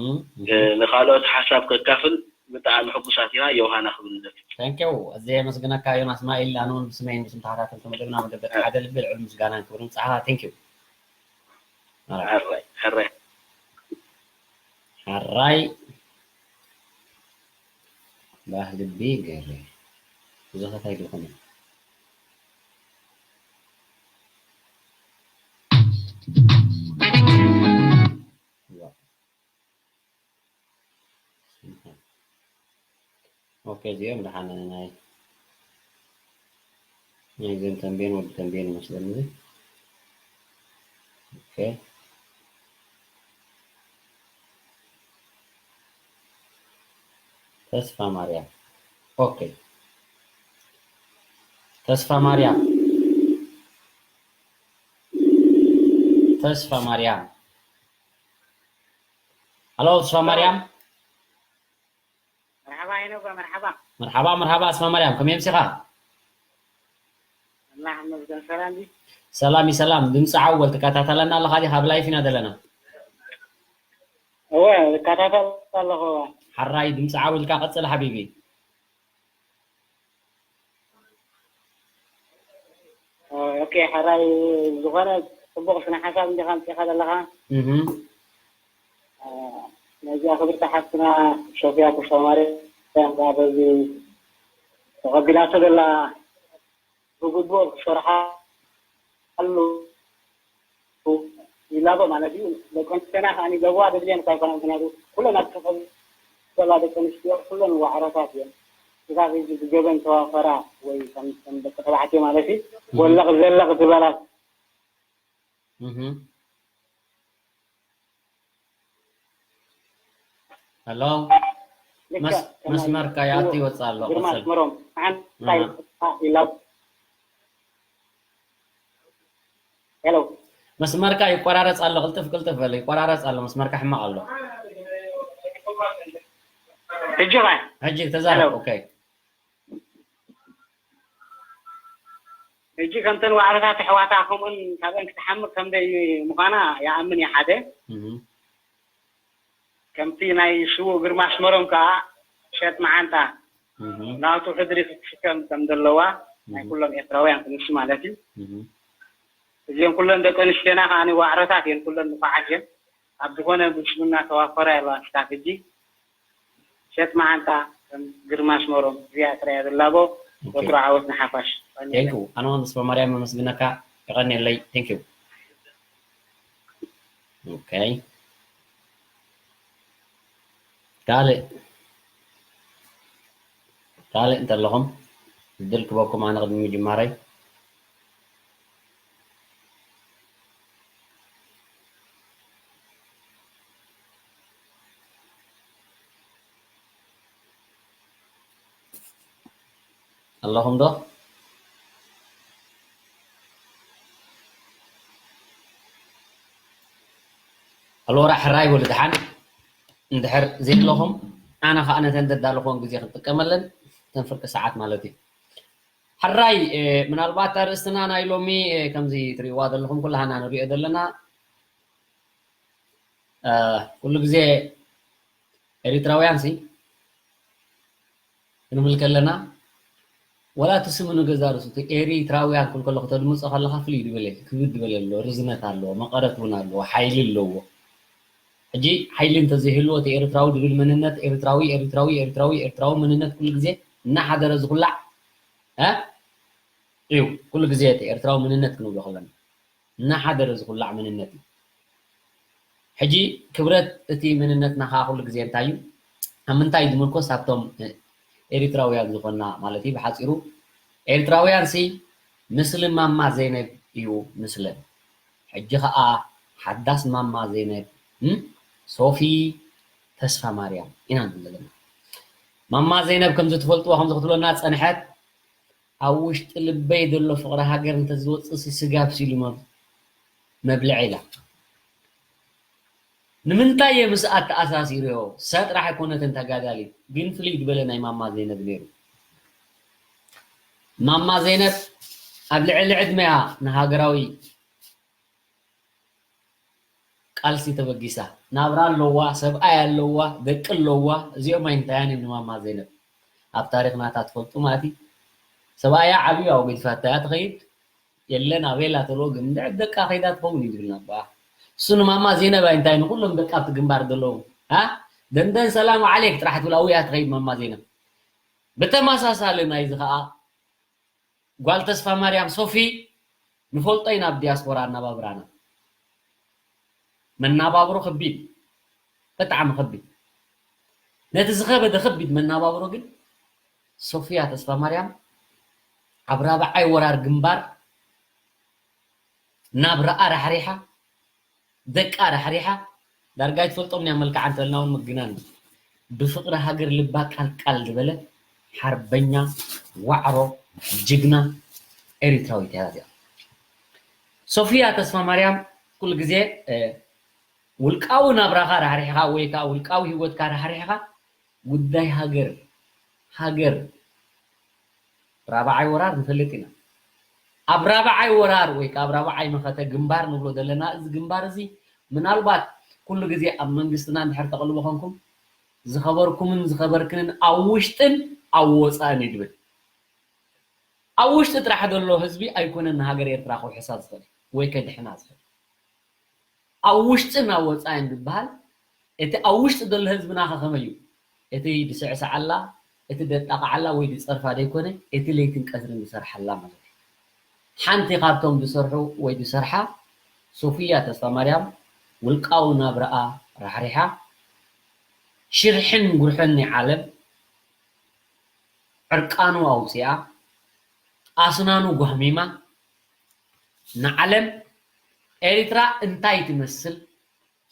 እ፣ ንኻልኦት ሓሳብ ከካፍል ብጣዕሚ ሕጉሳት ኢና። ዮሃና ክብል ንደሊ። Thank you። ኣዝየ የመስግነካ ዮናስ ማይል። ኣነ እውን ብስመይን ብስም ተኸታተልቲ መደብና መደብ ደቂ ሓደ ልቢ ልዑል ምስጋናን ክብርን ይብጻሕኻ። Thank you። ሕራይ፣ ሕራይ። ሕራይ። ባህ ልቢ ገይረ። ብዙኸት ኣይደኾነ። ኦኬ፣ እዚኦም ደሓን ናይ፣ ናይ ዘን ተንቤን፣ ወዲ ተንቤን ይመስለኒ እዚ። ኦኬ። ተስፋ ማርያም። ኦኬ። ተስፋ ማርያም። ተስፋ ማርያም። ሃሎ፣ ተስፋ ማርያም። መርሓባ ሄኖክ፣ መርሓባ። መርሓባ፣ መርሓባ፣ ኣስፋ ማርያም፣ ከመይ ኣምሲኻ? ኣላህ ይመስገን፣ ሰላም ድዩ? ሰላም እዩ፣ ሰላም። ድምፂ ዓወል ትከታተለና ኣለኻ ዲኻ? ኣብ ላይፍ ኢና ዘለና። እወ፣ እከታተል ኣለኹ። ሓራይ ድምፂ ዓወል፣ ኢልካ ቀፅል ሓቢቢ። ኦኬ፣ ሕራይ ዝኾነ ጽቡቕ ስነ ሓሳብ እንዲኻ ኣምጺእኻ ዘለኻ። እህ። እ፣ ነዚኣ ክብርቲ ሓፍትና ሶፍያ ተስፋማርያም ከኣ በዚ ተቐቢላቶ ዘላ ብግቡእ ክሰርሓሉ ይላቦ ማለት እዩ። ደቂ ኣንስትዮና ከኣ ይገብዋ፣ ደድልየን እኳ ኣይኮነን። ምክንያቱ ኩለን ኣብ ክፍል ዘላ ደቂ ኣንስትዮ ኩለን ዋዕሮታት እየን። ክሳብ ሕጂ ብገበን ተዋፈራ ወይ ከም፣ ከም ደቂ ተባዕትዮ ማለት እዩ፣ እህ። ወለቕ ዘለቕ ዝበላ። እህ። ሄሎ። ልክዕ መስ-፣ ከማይ መስመርካ ይኣቱ ይወጽእ ኣሎ፣ ግርማ ቀጽል። ኣስመሮም፣ ሓንቲ ኣሃ። ኢላ። ሄሎ። መስመርካ ይቆራረጽ ኣሎ፣ ቅልጥፍ ቅልጥፍ በል፣ ይቆራረጽ ኣሎ፣ መስመርካ ሕማቕ ኣሎ። ሕጂ ኸ? ሕጂ ተዛረብ፣ ሄሎ። ኦኬ። ሕጂ ከምተን ዋዕሮታት ኣሕዋታ ከምኡን ካብአን ክትሓምቕ ከም ደይ ምዃና ይኣምን እየ ሓደ። እህ። ከምቲ ናይ ስዉእ ግርማ ኣስመሮም ከኣ ሸጥ መዓንጣ እህ። ናቱ ሕድሪ ክትስከም ከም ዘለዋ ናይ እህ። ኩሎም ኤርትራውያን ክንሱ ማለት እዩ። እህ። እዚኦም ኩለን ደቂ ኣንስትዮና ከኣ ዋዕሮታት እየን፣ ኩለን ንፉዓት እየን። ኣብ ዝኾነ ብስምና ተዋፈራ ኣለዋ ክሳብ ሕጂ። ሸጥ መዓንጣ ከም ግርማ ኣስመሮም እዚኣ ጥራይ እያ ዘላቦ። ኦኬ። ወትሩ ዓወት ንሓፋሽ። ቴንክ ዩ። ኣነ እውን ተስፋ ማርያም የመስግነካ። የቐንየለይ። ቴንክ ዩ። ኦኬ። ካልእ፣ ካልእ እንተለኹም፣ ዕድል ክበኩም ኣነ ቅድሚ ምጅማረይ። ኣለኹም ዶ? ኣልወራ ሕራይ በሉ ደሓን። እንድሕር ዘይለኹም፣ ኣነ ኸኣ ነተን ዘዳለኹወን ግዜ ክንጥቀመለን፣ እተን ፍርቂ ሰዓት ማለት እዩ። ሕራይ፣ እ፣ ምናልባት ኣርእስትና ናይ ሎሚ፣ እ፣ ከምዚ ትርእይዋ ዘለኹም ኩላህና ንሪኦ ዘለና፣ እ፣ ኩሉ ግዜ ኤሪትራውያን ሲ ክንብል ከለና፣ ወላ እቲ ስም ንገዛ ርእሱ፣ እቲ ኤሪትራውያን ክብል ከለኹ፣ ተድምጾ ከለኻ ፍልይ ዝበለ፣ ክብድ ዝበለ ኣለዎ፣ ርዝነት ኣለዎ፣ መቐረት እውን ኣለዎ፣ ሓይሊ ኣለዎ። ሕጂ ሓይሊ እንተዘይህልዎ፣ እቲ ኤርትራዊ ዝብል መንነት፣ ኤርትራዊ፣ ኤርትራዊ፣ ኤርትራዊ፣ ኤርትራዊ መንነት ኩሉ ግዜ እናሓደረ ዝኹላዕ፣ እ? እዩ። ኩሉ ግዜ እቲ ኤርትራዊ መንነት ክንብሎ ከለና፣ እናሓደረ ዝኹላዕ መንነት እዩ። ሕጂ ክብረት እቲ መንነትና ኸዓ ኩሉ ግዜ እንታይ እዩ? ኣብ ምንታይ እዩ ዝምርኮስ? ኣብቶም፣ እ፣ ኤሪትራውያን ዝኾንና ማለት እዩ። ብሓጺሩ ኤሪትራውያን ሲ ምስሊ ማማ ዘይነብ እዩ ምስለን። ሕጂ ኸዓ ሓዳስ ማማ ዘይነብ፣ እም? ሶፊ ተስፋ ማርያም ኢና ንብል ዘለና። ማማ ዘይነብ ከምዚ ትፈልጥዎ፣ ከምዚ ክትብለና ዝጸንሐት፣ ኣብ ውሽጢ ልበይ ዘሎ ፍቕሪ ሃገር እንተዝወጽእ ስጋ ኣብሲሉ መብ-፣ መብልዒ ኢላ። ንምንታይ እየ ምስኣ ተኣሳሲረዮ? እሳ ጥራሕ ኣይኮነትን ተጋዳሊት፣ ግን ፍልይ ዝበለ ናይ ማማ ዘይነብ ነይሩ። ማማ ዘይነብ ኣብ ልዕሊ ዕድመያ ንሃገራዊ ቃልሲ ተበጊሳ። ናብራ ኣለዋ፣ ሰብኣይ ኣለዋ፣ ደቂ ኣለዋ። እዚኦም ኣይንታያን እዮም ንማማ ዘይነብ። ኣብ ታሪኽ ናታ ትፈልጡ ማለት እዩ። ሰብኣያ ዓብዩ ኣብ ገዲፋታ እያ ትኸይድ። የለን ኣበይ ኣላ ተልዎ ግን እንድዒ ደቃ ከይዳ ትኸውን እዩ ዝብል ናባ። እሱ ንማማ ዘይነብ ኣይንታይ ንኩሎም ደቂ ኣብቲ ግንባር ዘለዉ። ሃ? ደንደን ሰላም ዓሌክ ጥራሕ ትብል ኣብያ ትኸይድ ማማ ዘይነብ። ብተመሳሳሊ ናይዚ ኸኣ ጓል ተስፋ ማርያም ሶፊ ንፈልጦ ኢና ኣብ ዲያስፖራ ኣነባብራና። መናባብሮ ከቢድ፣ ብጣዕሚ ከቢድ። ነቲ ዝኸበደ ከቢድ መናባብሮ ግን ሶፊያ ተስፋ ማርያም ኣብ ራብዓይ ወራር ግንባር ናብ ረኣ ራሕሪሓ፣ ደቃ ራሕሪሓ፣ ዳርጋ ኣይትፈልጦም እያ መልክዓ እንተልና እውን ምግናን እዩ። ብፍቕሪ ሃገር ልባ ቃልቃል ዝበለ ሓርበኛ ዋዕሮ ጅግና ኤሪትራዊት እያ እዚኣ። ሶፊያ ተስፋ ማርያም ኩሉ ግዜ፣ እ፣ ውልቃዊ ናብራኻ ራሕሪሕኻ ወይ ከዓ ውልቃዊ ህይወትካ ራሕሪሕኻ ጉዳይ ሃገር፣ ሃገር ራብዓይ ወራር ንፈልጥ ኢና። ኣብ ራብዓይ ወራር ወይ ከዓ ኣብ ራብዓይ መኸተ ግንባር ንብሎ ዘለና፣ እዚ ግንባር እዚ ምናልባት ኩሉ ግዜ ኣብ መንግስትና እንድሕር ተቕልቡ ኮንኩም ዝኸበርኩምን ዝኸበርክንን ኣብ ውሽጥን ኣብ ወፃእን እዩ ዝብል። ኣብ ውሽጢ ጥራሕ ዘሎ ህዝቢ ኣይኮነን ንሃገር ኤርትራ ክውሕሳ ዝኽእል ወይ ከድሕና ዝኽእል። ኣብ ውሽጥን ኣብ ወፃእን ዝበሃል፣ እቲ ኣብ ውሽጢ ዘሎ ህዝብና ከ ከመይ እዩ? እቲ ዝስዕስዓላ፣ እቲ ዘጣቕዓላ ወይ ዝፀርፋ ዘይኮነ፣ እቲ ለይትን ቀትርን ዝሰርሓላ ማለት እዩ። ሓንቲ ካብቶም ዝሰርሑ ወይ ዝሰርሓ ሶፊያ ተስፋማርያም ውልቃዊ ናብራኣ ራሕሪሓ፣ ሽርሕን ጉርሕን ናይ ዓለም ዕርቃኑ ኣውፂኣ፣ ኣስናኑ ጓህሚማ፣ ንዓለም ኤሪትራ እንታይ ትመስል፣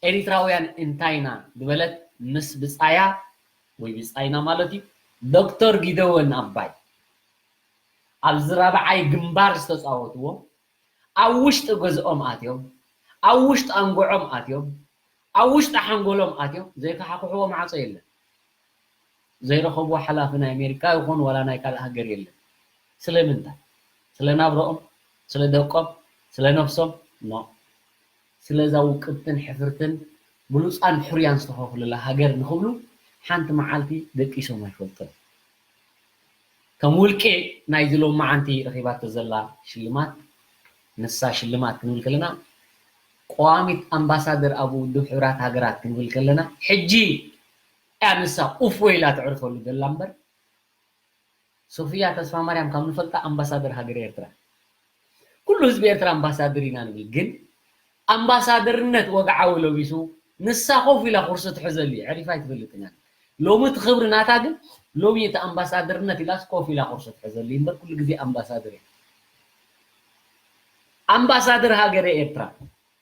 ኤሪትራውያን እንታይ ኢና ዝበለት ምስ ብጻያ ወይ ብጻይና ማለት እዩ፣ ዶክተር ጊደወን ኣባይ ኣብዚ ራብዓይ ግንባር ዝተጻወትዎ፣ ኣብ ውሽጢ ገዝኦም ኣትዮም፣ ኣብ ውሽጢ ኣንጎዖም ኣትዮም፣ ኣብ ውሽጢ ሓንጎሎም ኣትዮም ዘይከሓኽሕዎ ማዕጾ የለን። ዘይረኸብዎ ሓላፊ ናይ ኣሜሪካ ይኹን ዋላ ናይ ካልእ ሃገር የለን። ስለምንታይ? ስለ ናብረኦም፣ ስለ ደቆም፣ ስለ ነብሶም? ኖ። ስለዛ ውቅብትን ሕፍርትን ብሉፃን ሕሩያን ዝተኸፍሉላ ሃገር ንኽብሉ ሓንቲ መዓልቲ ደቂሶም ኣይፈልጡን። ከም ውልቂ ናይዚ ሎማዓንቲ ረኺባቶ ዘላ ሽልማት፣ ንሳ ሽልማት ክንብል ከለና፣ ቀዋሚት ኣምባሳደር ኣብ ውድብ ሕቡራት ሃገራት ክንብል ከለና፣ ሕጂ እያ ንሳ ኡፍ ወይ ኢላ ተዕርፈሉ ዘላ እምበር፣ ሶፊያ ተስፋማርያም ካብ ንፈልጣ ኣምባሳደር ሃገር ኤርትራ። ኩሉ ህዝቢ ኤርትራ ኣምባሳደር ኢና ንብል፣ ግን ኣምባሳደርነት ወግዓዊ ለቢሱ ንሳ ኮፍ ኢላ ኩርሲ ትሕዘሉ እዩ። ዕሪፋ ኣይትፈልጥን እያ። ሎሚ እቲ ክብሪ ናታ ግን ሎሚ እቲ ኣምባሳደርነት ኢላስ ኮፍ ኢላ ኩርሲ ትሕዘሉ እዩ እምበር ኩሉ ግዜ ኣምባሳደር እያ። ኣምባሳደር ሃገረ ኤርትራ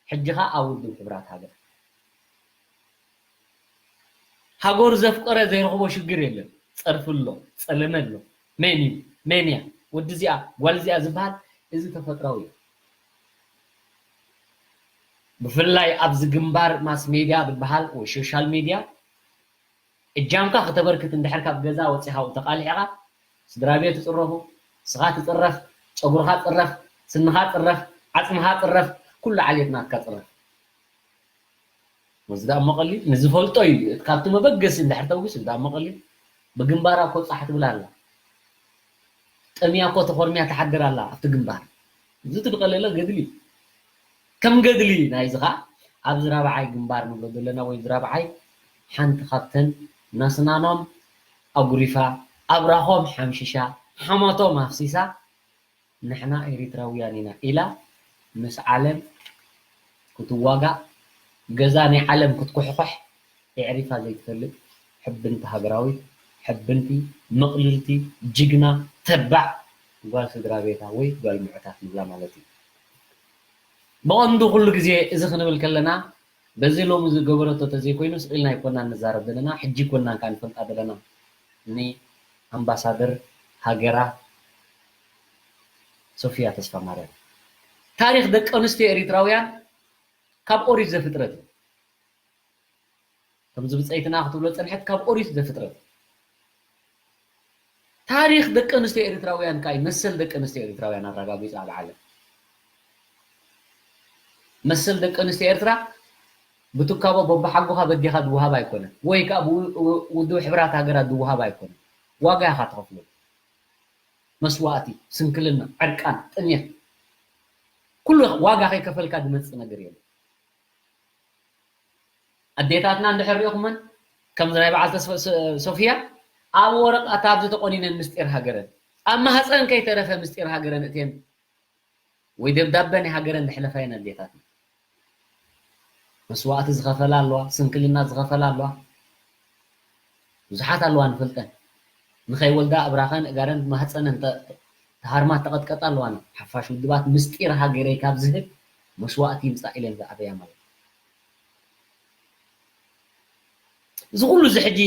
ሕጂ ኸኣ ኣብ ውድብ ሕቡራት ሃገር። ሃገሩ ዘፍቀረ ዘይረኽቦ ሽግር የለን። ጸርፊ ኣሎ፣ ጸለመ ኣሎ። መን እዩ? መን እያ? ወዲ እዚኣ፣ ጓል እዚኣ ዝበሃል እዚ ተፈጥራዊ እዩ። ብፍላይ ኣብዚ ግንባር ማስ ሜድያ ዝበሃል ወይ ሶሻል ሜድያ እጃምካ ከተበርክት እንድሕር ካብ ገዛ ወፂኻ ተቃሊዕኻ ስድራ ቤት ትፅረፉ፣ ስኻ ትፅረፍ፣ ፀጉርኻ ፅረፍ፣ ስንኻ ፅረፍ፣ ዓፅምኻ ፅረፍ፣ ኩሉ ዓሌት ናትካ ፅረፍ። እዚ ደኣ እሞ ቀሊል ንዝፈልጦ እዩ። እቲ ካብቲ መበገሲ እንድሕር ተውግስ እዚ ደኣ እሞ ቀሊል ብግንባራ እኮ ፃሕ ትብል ኣላ። ጠምያ እኮ ተኾርምያ ትሓድር ኣላ ኣብቲ ግንባር። እዚ እቲ ዝቐለለ ገድሊ እዩ። ከም ገድሊ ናይዚ ኸኣ ኣብዚ ራብዓይ ግንባር ንብሎ ዘለና ወይ እዚ ራብዓይ ሓንቲ ካብተን ናስናኖም ኣጉሪፋ ኣብራኾም ሓምሽሻ ሓሞቶም ኣፍሲሳ ንሕና ኤሪትራውያን ኢና ኢላ ምስ ዓለም ክትዋጋእ ገዛ ናይ ዓለም ክትኩሕኩሕ የዕሪፋ ዘይትፈልጥ ሕብንቲ ሃገራዊት፣ ሕብንቲ፣ ምቕልልቲ፣ ጅግና፣ ተባዕ ጓል ስድራ ቤታ ወይ ጓል ምዕታት ንብላ ማለት እዩ። ብቐንዱ ኩሉ ግዜ እዚ ክንብል ከለና በዚ ሎሚ ዝገበረቶ ተዘይኮይኑ ስቕ ኢልና ኣይኮናን ንዛረብ ዘለና፣ ሕጂ ኣይኮናን ከኣ ንፈልጣ ዘለና። ንኣምባሳደር ሃገራ ሶፊያ ተስፋማርያም። ታሪኽ ደቂ ኣንስትዮ ኤሪትራውያን ካብ ኦሪት ዘፍጥረት እዩ። ከምዚ ብጸይትና ክትብሎ ጸንሐት ካብ ኦሪት ዘፍጥረት። ታሪኽ ደቂ ኣንስትዮ ኤሪትራውያን ከኣ መሰል ደቂ ኣንስትዮ ኤሪትራውያን ኣረጋጊጹ ኣብ ዓለም። መሰል ደቂ ኣንስትዮ ኤርትራ ብትካቦ በብሓጎኻ በዲኻ ዝወሃብ ኣይኮነን፣ ወይ ከኣ ብው-፣ ውድብ ሕብራት ሃገራት ዝወሃብ ኣይኮነን። ዋጋ ኢኻ ትኸፍሎ። መስዋእቲ፣ ስንክልና፣ ዕርቃን፣ ጥሜት፣ ኩሉ ዋጋ ከይከፈልካ ዝመጽእ ነገር የለን። ኣዴታትና እንድሕር ሪእኹመን፣ ከምዚ ናይ በዓል ተስፋ-፣ ሶ-፣ ሶፊያ፣ ኣብ ወረቐት ኣብዚ ተቆኒነን ምስጢር ሃገረን፣ ኣብ ማህፀን ከይተረፈ ምስጢር ሃገረን እትየን ወይ ደብዳበ ናይ ሃገረን ዘሕለፋ እየን ኣዴታትና። መስዋእቲ ዝኸፈላ ኣለዋ፣ ስንክልና ዝኸፈላ ኣለዋ። ብዙሓት ኣለዋ ንፈልጠን። ንኸይወልዳ ኣብራኸን እጋረን ማህፀነን ተ-፣ ተሃርማ ተቐጥቀጣ ኣለዋ። ሓፋሽ ውድባት ምስጢር ሃገረይ ካብ ዝህብ መስዋእቲ ይምፃእ ኢለን ዝኣበያ ማለት እዩ። እዚ ኩሉ እዚ ሕጂ፣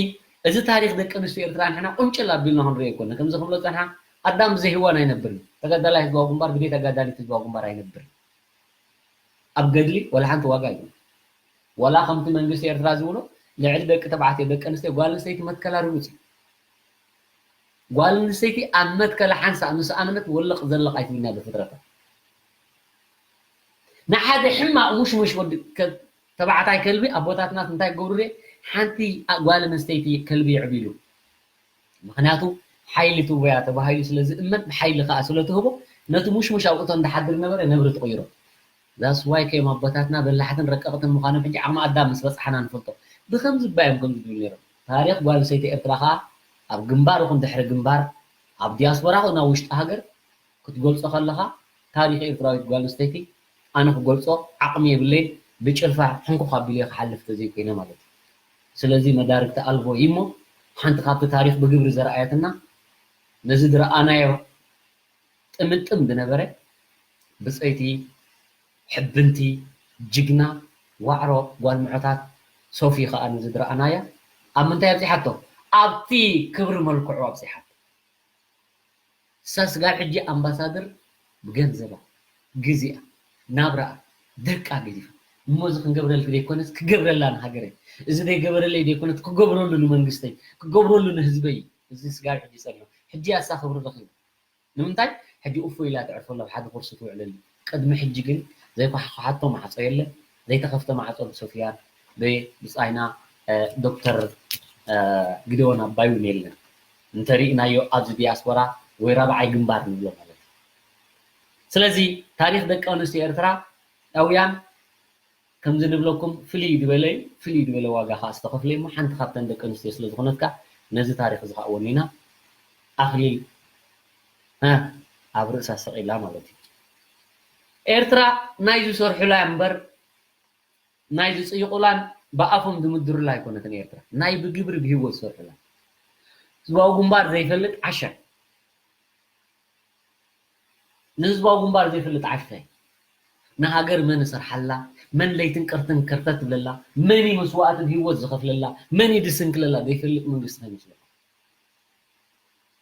እዚ ታሪኽ ደቂ ኣንስትዮ ኤርትራ ንሕና ቁንጭል ኣቢልና ክንሪኦ ኣይኮነ። ከምዚ ክብሎ ዝጸንሓ፣ ኣዳም ብዘይ ሄዋን ኣይነብርን። ተጋዳላይ ህዝባዊ ግንባር ብዘይ ተጋዳሊት ህዝባዊ ግንባር ኣይነብርን። ኣብ ገድሊ ዋላ ሓንቲ ዋጋ የብሉን። ዋላ ከምቲ መንግስቲ ኤርትራ ዝብሎ፣ ልዕሊ ደቂ ተባዕትዮ፣ ደቂ ኣንስትዮ፣ ጓል ኣንስተይቲ መትከላ ርጉጽ እዩ። ጓል ኣንስተይቲ ኣብ መትከላ ሓንሳእ ምስ ኣመነት ወለቕ ዘለቕ ኣይትብልና ብፍጥረታ። ንሓደ ሕማቕ ሙሽሙሽ ወዲ ከ-፣ ተባዕታይ ከልቢ ኣቦታትና እንታይ ክገብሩ ድየ? ሓንቲ ጓል ኣንስተይቲ ከልቢ የዕቢሉ። ምኽንያቱ ሓይሊ ትህቦ እያ ተባሂሉ ስለ ዝእመን፣ ብሓይሊ ከኣ ስለ ትህቦ፣ ነቲ ሙሽሙሽ ኣብኡ እቶ እንዳሓድር ነበረ ነብሪ ትቕይሮ። That's why ከዮም ኣቦታትና በላሕትን ረቀቕትን ምዃኖም ሕጂ ዓቕሚ ኣዳም ምስ በጽሓና ንፈልጦ። ብኸምዚ እባ እዮም ከምዚ ዝብሉ ነይሮም። ታሪኽ ጓል ኣንስተይቲ ኤርትራ ከኣ ኣብ ግንባር ይኹን ድሕሪ ግንባር፣ ኣብ ዲያስፖራ ይኹን ኣብ ውሽጢ ሃገር ክትገልጾ ከለኻ፣ ታሪኽ ኤርትራዊት ጓል ኣንስተይቲ ኣነ ክገልጾ ዓቕሚ የብለይን፣ ብጭልፋ ሕንኩኽ ኣቢለዮ ክሓልፍ ተዘይኮይነ ማለት እዩ። ስለዚ መዳርግቲ ኣልቦ እዩ እሞ፣ ሓንቲ ካብቲ ታሪኽ ብግብሪ ዘርኣየትና፣ ነዚ ዝረኣናዮ ጥምጥም ዝነበረ ብጸይቲ፣ ሕብንቲ፣ ጅግና፣ ዋዕሮ ጓል ምዖታት ሶፊ ከኣ ነዚ ዝረኣናያ ኣብ ምንታይ ኣብጺሓቶ? ኣብቲ ክብሪ መልክዑ ኣብጺሓቶ። እሳ ስጋብ ሕጂ ኣምባሳደር ብገንዘባ፣ ግዜኣ፣ ናብራኣ፣ ደቃ ገዲፋ፣ እሞ እዚ ክንገብረልኪ ዘይኮነስ ክገብረላ ንሃገረይ፣ እዚ ዘይገበረለይ ዘይኮነስ ክገብረሉ ንመንግስተይ፣ ክገብረሉ ንህዝበይ፣ እዚ ስጋብ ሕጂ ጸኒሑ። ሕጂ እያ እሳ ክብሪ ረኺባ። ንምንታይ? ሕጂ እፎይ ኢላ ተዕርፎ ኣላ፣ ኣብ ሓደ ኩርሲ ትውዕለሉ። ቅድሚ ሕጂ ግን ዘይኳሕኳሓቶ ማዕጾ የለን፣ ዘይተኸፍተ ማዕጾ ብሶፊያን ብብጻይና፣ እ፣ ዶክተር፣ እ፣ ግደዎን ኣባይ እውን የለን። እንተሪእናዮ ኣብዚ ዲያስፖራ ወይ ራብዓይ ግንባር ንብሎ ማለት እዩ። ስለዚ ታሪኽ ደቂ ኣንስትዮ ኤርትራውያን ከምዚ ንብለኩም ፍልይ ዝበለ እዩ፣ ፍልይ ዝበለ ዋጋ ከኣ ዝተኸፍለ እሞ ሓንቲ ካብተን ደቂ ኣንስትዮ ስለ ዝኾነት ከኣ ነዚ ታሪኽ እዚ ከኣ ወኒና ኣኽሊል፣ እ፣ ኣብ ርእሳ ሰቒላ ማለት እዩ። ኤርትራ ናይ ዝሰርሑላ እምበር ናይ ዝጽይቑላን ብኣፎም ዝምድሩላ ኣይኮነትን ኤርትራ። ናይ ብግብሪ ብህይወት ዝሰርሑላ። ህዝባዊ ግንባር ዘይፈልጥ ዓሻ። ንህዝባዊ ግንባር ዘይፈልጥ ዓሻ እዩ። ንሃገር መን ይሰርሓላ፣ መን ለይትን ቀርትን ከርተት ትብለላ፣ መን እዩ መስዋእትን ህይወት ዝኸፍለላ፣ መን እዩ ዝስንክለላ ዘይፈልጥ መንግስቲ ከይመስለኩም።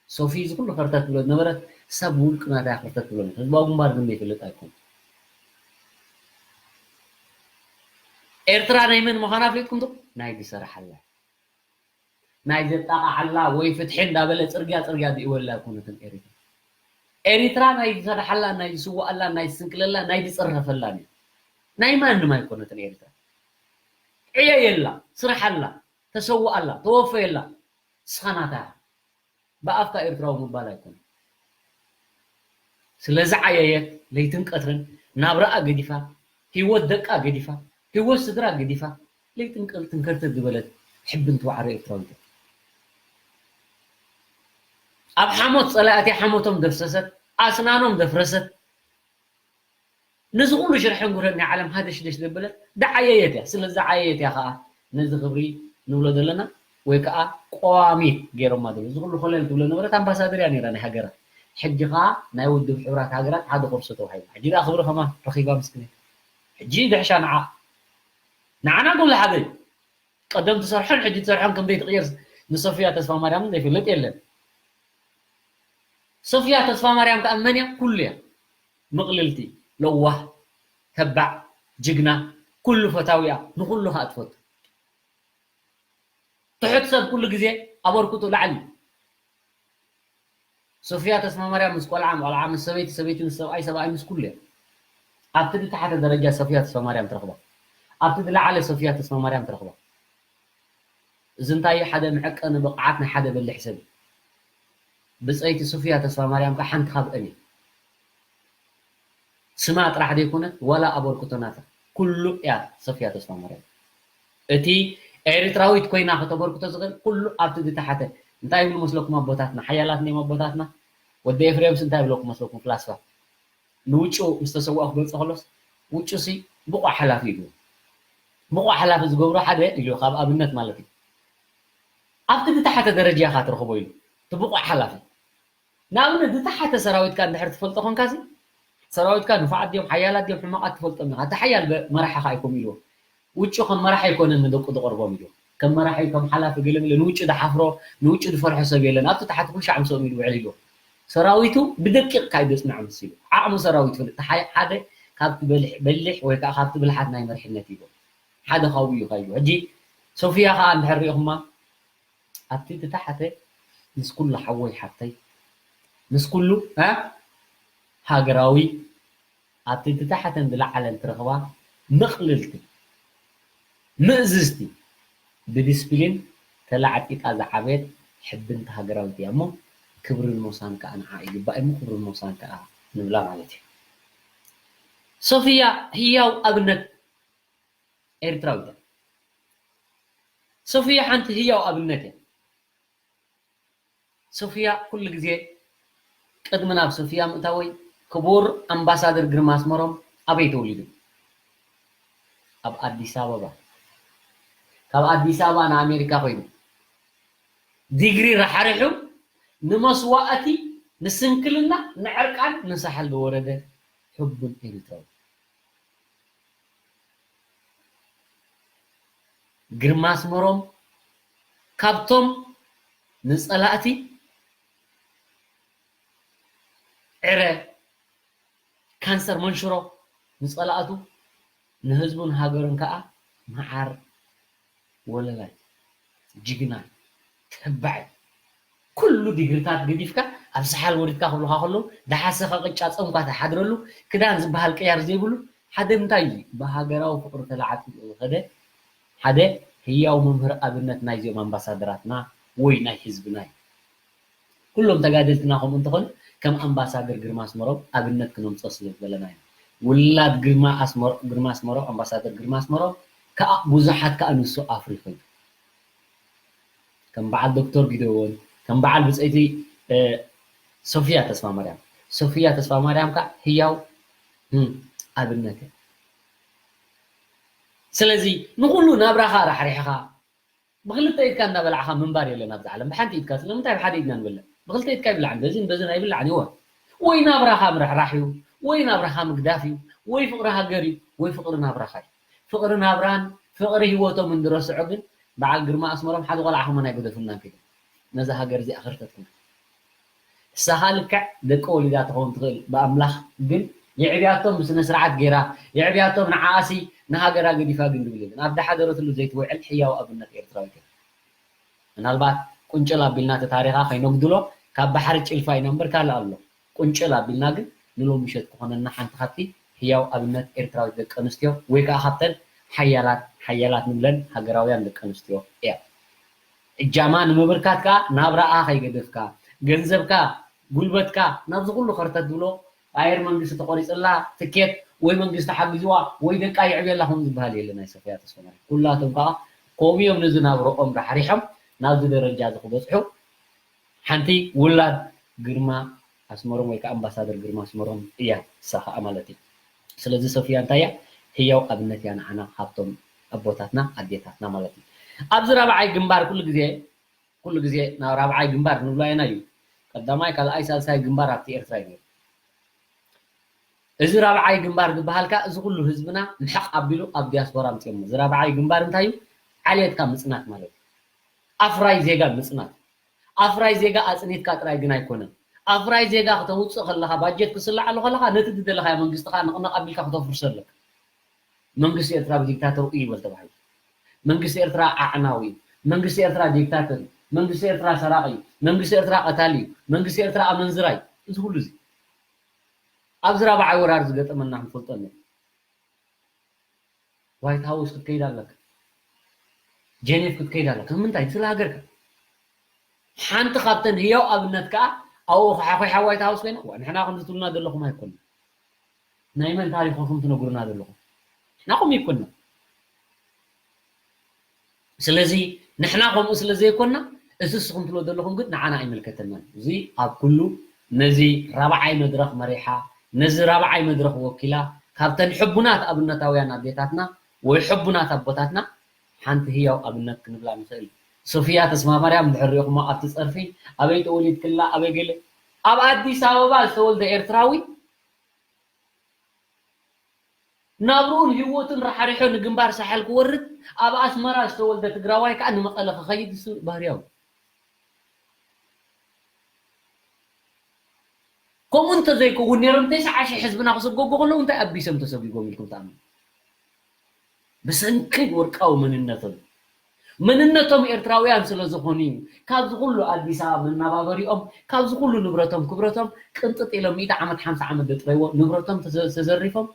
ሶፊ እዚ ኩሉ ከርተት ትብሎ ዝነበረት ሰብ ውልቅ ናታ እያ ከርተት ትብሎ። ህዝባዊ ግንባር ግን ዘይፈልጥ ኣይኮን። ኤርትራ ናይ መን ምዃና ኣፍሊጥኩም ዶ? ናይ ዝሰርሓላ። ናይ ዘጣቕዓላ ወይ ፍትሒ እንዳበለ ጽርግያ ጽርግያ ዝእወላ ኣይኮነትን ኤሪትራ። ኤሪትራ ናይ ዝሰርሓላ፣ ናይ ዝስዋኣላ፣ ናይ ዝስንክለላ፣ ናይ ዝጽረፈላን እዩ። ናይ ማንም ኣይኮነትን ኤሪትራ። ዕየየላ፣ ስርሓላ፣ ተሰውኣላ፣ ተወፈየላ። ንስኻ ናታ ኢኻ። ብኣፍካ ኤርትራዊ ምባል ኣይኮነን። ስለ ዝዓየየት ለይትን ቀትርን ናብራኣ ገዲፋ፣ ህይወት ደቃ ገዲፋ፣ ህይወት ስድራ ገዲፋ፣ ለይትን ቀትርን ከርተት ዝበለት ሕብንቲ ዋዕሮ ኤርትራዊት እያ። ኣብ ሓሞት ጸላእቲ ሓሞቶም ዘፍሰሰት፣ ኣስናኖም ዘፍረሰት፣ ነዚ ኩሉ ሽርሕን ጉረን ናይ ዓለም ሃደሽደሽ ዘበለት ዝዓየየት እያ። ስለ ዝዓየየት እያ ኸኣ ነዚ ክብሪ ንብሎ ዘለና፣ ወይ ከኣ ቀዋሚት ገይሮማ ዘለዉ። እዚ ኩሉ ኮለል ትብሎ ነበረት ኣምባሳደር እያ ነይራ ናይ ሃገራ። ሕጂ ኸኣ ናይ ውድብ ሕቡራት ሃገራት ሓደ ኮርሶ ተዋሂባ። ሕጂ ደኣ ክብሪ ከማን ረኺባ ምስክነይ። ሕጂ ድሕሻ ንዓ ንዓና ኩሉ ሓደ እዩ። ቀደም ትሰርሖን ሕጂ ትሰርሖን ከም ዘይትቕየር ንሶፍያ ተስፋማርያም ዘይፈልጥ የለን። ሶፍያ ተስፋማርያም ከኣ መን እያ? ኩሉ እያ። ምቕልልቲ፣ ለዋህ፣ ተባዕ፣ ጅግና፣ ኩሉ ፈታዊያ፣ ንኹሉ ከኣ ትፈቱ። ትሑት ሰብ ኩሉ ግዜ ኣበርክቶ ላዕሊ እዩ። ሶፍያ ተስፋማርያም ምስ ቆልዓ ቆልዓ፣ ምስ ሰበይቲ ሰበይቲ፣ ምስ ሰብኣይ ሰብኣይ፣ ምስ ኩሉ እያ። ኣብቲ ዝተሓተ ደረጃ ሶፍያ ተስፋማርያም ትረኽባ። ኣብቲ ዝለዓለ ሶፍያ ተስፋማርያም ትረኽባ። እዚ እንታይ ሓደ መዐቀኒ ብቕዓት ናይ ሓደ በሊሕ ሰብ እዩ። ብጸይቲ ሶፍያ ተስፋማርያም ከኣ ሓንቲ ካብአን እያ። ስማ ጥራሕ ዘይኮነ ዋላ ኣበርክቶ ናታ ኩሉ እያ ሶፍያ ተስፋማርያም። እቲ ኤርትራዊት ኮይና ከተበርክቶ ዝኽእል ኩሉ ኣብቲ ዝተሓተ። እንታይ ይብሉ መስለኩም ኣቦታትና? ሓያላት እዮም ኣቦታትና። ወዲ ኤፍሬምስ እንታይ ይብለኩም መስለኩም? ፍላስፋ ንውጩ ምስ ተሰውኣ ክገልጾ ከሎስ ውጩ ሲ ብቑዕ ሓላፊ እዩ። ብቑዕ ሓላፊ ዝገብሮ ሓደ ኢሉ ካብ ኣብነት ማለት እዩ። ኣብቲ ዝተሓተ ደረጃ ኢኻ ትረኽቦ ኢሉ እቲ ብቑዕ ሓላፊ። ንኣብነት ዝተሓተ ሰራዊትካ እንድሕር ትፈልጦ ኮንካ ሲ ሰራዊትካ ንፉዓት ድዮም ሓያላት ድዮም ሕማቓት ትፈልጦም ኢኻ። እቲ ሓያል በ- መራሕኻ ኣይኮም ኢልዎ። ውጩ ከም መራሒ ኣይኮነን ንደቁ ዝቐርቦም ኢልዎ። ከም መራሒ ከም ሓላፊ ገለ ገለ ንውጩ ዝሓፍሮ ንውጩ ዝፈርሖ ሰብ የለን። ኣብቲ ታሕቲ ኩሉ ሻዕ ምስኦም ኢሉ ውዕል ኢልዎ። ሰራዊቱ ብደቂቕ ካይ ዘጽንዖም ሲሉ ዓቕሚ ሰራዊት ፍልጥ ሓደ ካብቲ በሊሕ በሊሕ ወይ ከዓ ካብቲ ብልሓት ናይ መርሕነት ኢልዎ ሓደ ካብኡ እዩ ካይሉ። ሕጂ ሶፍያ ከዓ እንድሕር ሪኢኹማ ኣብቲ ዝተሓተ ምስ ኩሉ ሓወይ ሓፍተይ ምስ ኩሉ እ ሃገራዊ ኣብቲ ዝተሓተን ዝለዓለን ትረኽባ ምቕልልቲ ምእዝዝቲ ብዲስፕሊን ተላዕጢጣ ዝዓበየት ሕብንቲ ሃገራዊት እያ እሞ ክብርን ሞሳን ከዓ ንዓ ይግባእ እሞ ክብርን ሞሳን ከዓ ንብላ ማለት እዩ። ሶፍያ ህያው ኣብነት ኤርትራዊት እያ። ሶፍያ ሓንቲ ህያው ኣብነት እያ። ሶፍያ ኩሉ ግዜ ቅድሚ ናብ ሶፍያ ምእታወይ ክቡር ኣምባሳደር ግርማ ኣስመሮም ኣበይ ተወሊዱ? ኣብ ኣዲስ ኣበባ። ካብ ኣዲስ ኣበባ ንኣሜሪካ ኮይኑ ዲግሪ ራሕሪሑ ንመስዋእቲ ንስንክልና ንዕርቃን ንሳሕል ዝወረደ ሕቡን ኤርትራዊ። ግርማ ኣስመሮም ካብቶም ንፀላእቲ ዕረ ካንሰር መንሽሮ ንፀላእቱ ንህዝቡን ሃገሩን ከዓ መዓር ወለላይ ጅግና ተባዕ ኩሉ ዲግሪታት ገዲፍካ ኣብ ሰሓል ወሪድካ ክብሉካ ከለዉ ደሓሰኻ ቅጫ ፆምካ ትሓድረሉ ክዳን ዝበሃል ቅያር ዘይብሉ ሓደ እንታይ እዩ ብሃገራዊ ፍቅሪ ተላዓጢጡ ዝኸደ ሓደ ህያው መምህር ኣብነት ናይዚኦም ኣምባሳደራትና ወይ ናይ ህዝብና እዩ። ኩሎም ተጋደልትና ከምኡ እንተኾነ ከም ኣምባሳደር ግርማ ኣስመሮም ኣብነት ክነምፅኦ ስለ ዝበለና ኢና። ውላድ ግርማ ኣስመሮም ኣምባሳደር ግርማ ኣስመሮም ከዓ ብዙሓት ከዓ ንሱ ኣፍሪኹ እዩ። ከም በዓል ዶክተር ጊደዎን ከም በዓል ብፀይቲ ሶፊያ ተስፋ ማርያም ሶፊያ ተስፋ ማርያም ከዓ ህያው ኣብነት እያ። ስለዚ ንኩሉ ናብራኻ ራሕሪሕኻ ብክልተ ኢድካ እንዳበላዕካ ምንባር የለን ኣብዚ ዓለም ብሓንቲ ኢድካ ስለምንታይ ብሓደ ኢድና ንበልዕ ብክልተ ኢድካ ይብላዕ በዚን በዚን ኣይብላዕን ይወ ወይ ናብራኻ ምርሕራሕ እዩ ወይ ናብራኻ ምግዳፍ እዩ ወይ ፍቅሪ ሃገር እዩ ወይ ፍቅሪ ናብራኻ እዩ ፍቅሪ ናብራን ፍቅሪ ህይወቶም እንድረስዖ ግን በዓል ግርማ ኣስመሮም ሓደ ቆልዓ ከማን ኣይገደፉልናን ከይዶም ነዛ ሃገር እዚኣ ከርተት ኩና ንሳኻ ልክዕ ደቂ ወሊዳ ትኸውን ትኽእል ብኣምላኽ ግን የዕብያቶም ብስነ ስርዓት ገይራ የዕብያቶም ንዓኣሲ ንሃገራ ገዲፋ ግን ዝብል የለን ኣብ ዝሓደረትሉ ዘይትውዕል ሕያው ኣብነት ኤርትራዊት እያ ምናልባት ቁንጭል ኣቢልና እቲ ታሪኻ ከይነጉድሎ ካብ ባሕሪ ጭልፋ ኢና እምበር ካልእ ኣሎ ቁንጭል ኣቢልና ግን ንሎሚ ምሸት ክኾነና ሓንቲ ካብቲ ህያው ኣብነት ኤርትራዊት ደቂ ኣንስትዮ ወይ ከዓ ካብተን ሓያላት ሓያላት ንብለን ሃገራውያን ደቂ ኣንስትዮ እያ። እጃማ ንምብርካት ከዓ ናብራኣ ከይገደፍካ ገንዘብካ ጉልበትካ ናብዚ ኩሉ ከርተት ዝብሎ ኣየር መንግስቲ ተቆሪፅላ ትኬት ወይ መንግስቲ ሓጊዝዋ ወይ ደቃ ይዕብየላ ከምኡ ዝበሃል የለ ናይ ሶፍያ ተስፋማርያም ኩላቶም ከዓ ከምኡ እዮም ነዚ ናብረኦም ራሕሪሖም ናብዚ ደረጃ እዚ ክበፅሑ ሓንቲ ውላድ ግርማ ኣስመሮም ወይ ከዓ ኣምባሳደር ግርማ ኣስመሮም እያ እሳ ከዓ ማለት እዩ ስለዚ ሶፍያ እንታይ እያ ህያው ኣብነት እያ ንዓና ካብቶም ኣቦታትና ኣዴታትና ማለት እዩ ኣብዚ ራብዓይ ግንባር ኩሉ ግዜ ኩሉ ግዜ ናብ ራብዓይ ግንባር ንብሎ ኢና እዩ ቀዳማይ ካልኣይ ሳልሳይ ግንባር ኣብቲ ኤርትራ እዩ እዚ ራብዓይ ግንባር ዝበሃል ከኣ እዚ ኩሉ ህዝብና ምሕቕ ኣቢሉ ኣብ ዲያስፖራ ኣምጺኦሞ። እዚ ራብዓይ ግንባር እንታይ እዩ? ዓሌትካ ምጽናት ማለት እዩ። ኣፍራይ ዜጋ ምጽናት። ኣፍራይ ዜጋ ኣጽኒትካ ጥራይ ግን ኣይኮነን። ኣፍራይ ዜጋ ክተውጽእ ከለኻ፣ ባጀት ክስልዓሉ ከለኻ፣ ነቲ ዝደለኻዮ መንግስቲ ከኣ ንቕንቕ ኣቢልካ ክተፍርሶ ኣለካ። መንግስቲ ኤርትራ ብዲክታተር እዩ ይበል ተባሂሉ። መንግስቲ ኤርትራ ኣዕናዊ እዩ። መንግስቲ ኤርትራ ዲክታተር እዩ። መንግስቲ ኤርትራ ሰራቒ እዩ። መንግስቲ ኤርትራ ቀታሊ እዩ። መንግስቲ ኤርትራ ኣመንዝራ እዩ። እዚ ኩሉ እዚ ኣብዚ ራብዓይ ወራር ዝገጠመና ክንፈልጦ ኣለና። ዋይት ሃውስ ክትከይድ ኣለካ። ጀኔቭ ክትከይድ ኣለካ። ንምንታይ? ስለ ሃገርካ። ሓንቲ ካብተን ህያው ኣብነት ከኣ ኣብኡ ኳሓኳሓ ዋይት ሃውስ ኮይና፣ ዋ፣ ንሕና ከምዚ ትብሉና ዘለኹም ኣይኮንና። ናይ መን ታሪኽ ኢኹም ትነግሩና ዘለኹም? ንሕናኹም ኣይኮንና። ስለዚ ንሕና ከምኡ ስለ ዘይኮንና፣ እዚ ንስኹም ትብሎ ዘለኹም ግን ንዓና ኣይምልከተናን። እዚ ኣብ ኩሉ ነዚ ራብዓይ መድረኽ መሪሓ፣ ነዚ ራብዓይ መድረኽ ወኪላ፣ ካብተን ሕቡናት ኣብነታውያን ኣዴታትና ወይ ሕቡናት ኣቦታትና ሓንቲ ህያው ኣብነት ክንብላ ንኽእል። ሶፍያ ተስፋማርያም እንድሕር ሪእኹማ ኣብቲ ጸርፊ፣ ኣበይ ተወሊድክላ፣ ኣበይ ገለ፣ ኣብ ኣዲስ ኣበባ ዝተወልደ ኤርትራዊ ናብርኡን ህይወቱን ራሕሪሖ ንግንባር ሳሕል ክወርድ፣ ኣብ ኣስመራ ዝተወልደ ትግራዋይ ከኣ ንመቐለ ክኸይድ፣ እሱ ባህርያዊ። ከምኡ እንተዘይከውን ነይሮም፣ ተስዓ ሺሕ ህዝብና ክስጎጉ ከለዉ እንታይ ኣቢሶም ተሰጒጎም ኢልኩም ትኣምኑ? ብሰንኪ ወርቃዊ መንነቶም። መንነቶም ኤርትራውያን ስለ ዝኾኑ እዩ። ካብዚ ኩሉ ኣዲስ ኣበባ መናባበሪኦም፣ ካብዚ ኩሉ ንብረቶም ክብረቶም ቅንጥጥ ኢሎም ሚእቲ ዓመት፣ ሓምሳ ዓመት ዘጥረይዎ ንብረቶም ተዘ-፣ ተዘሪፎም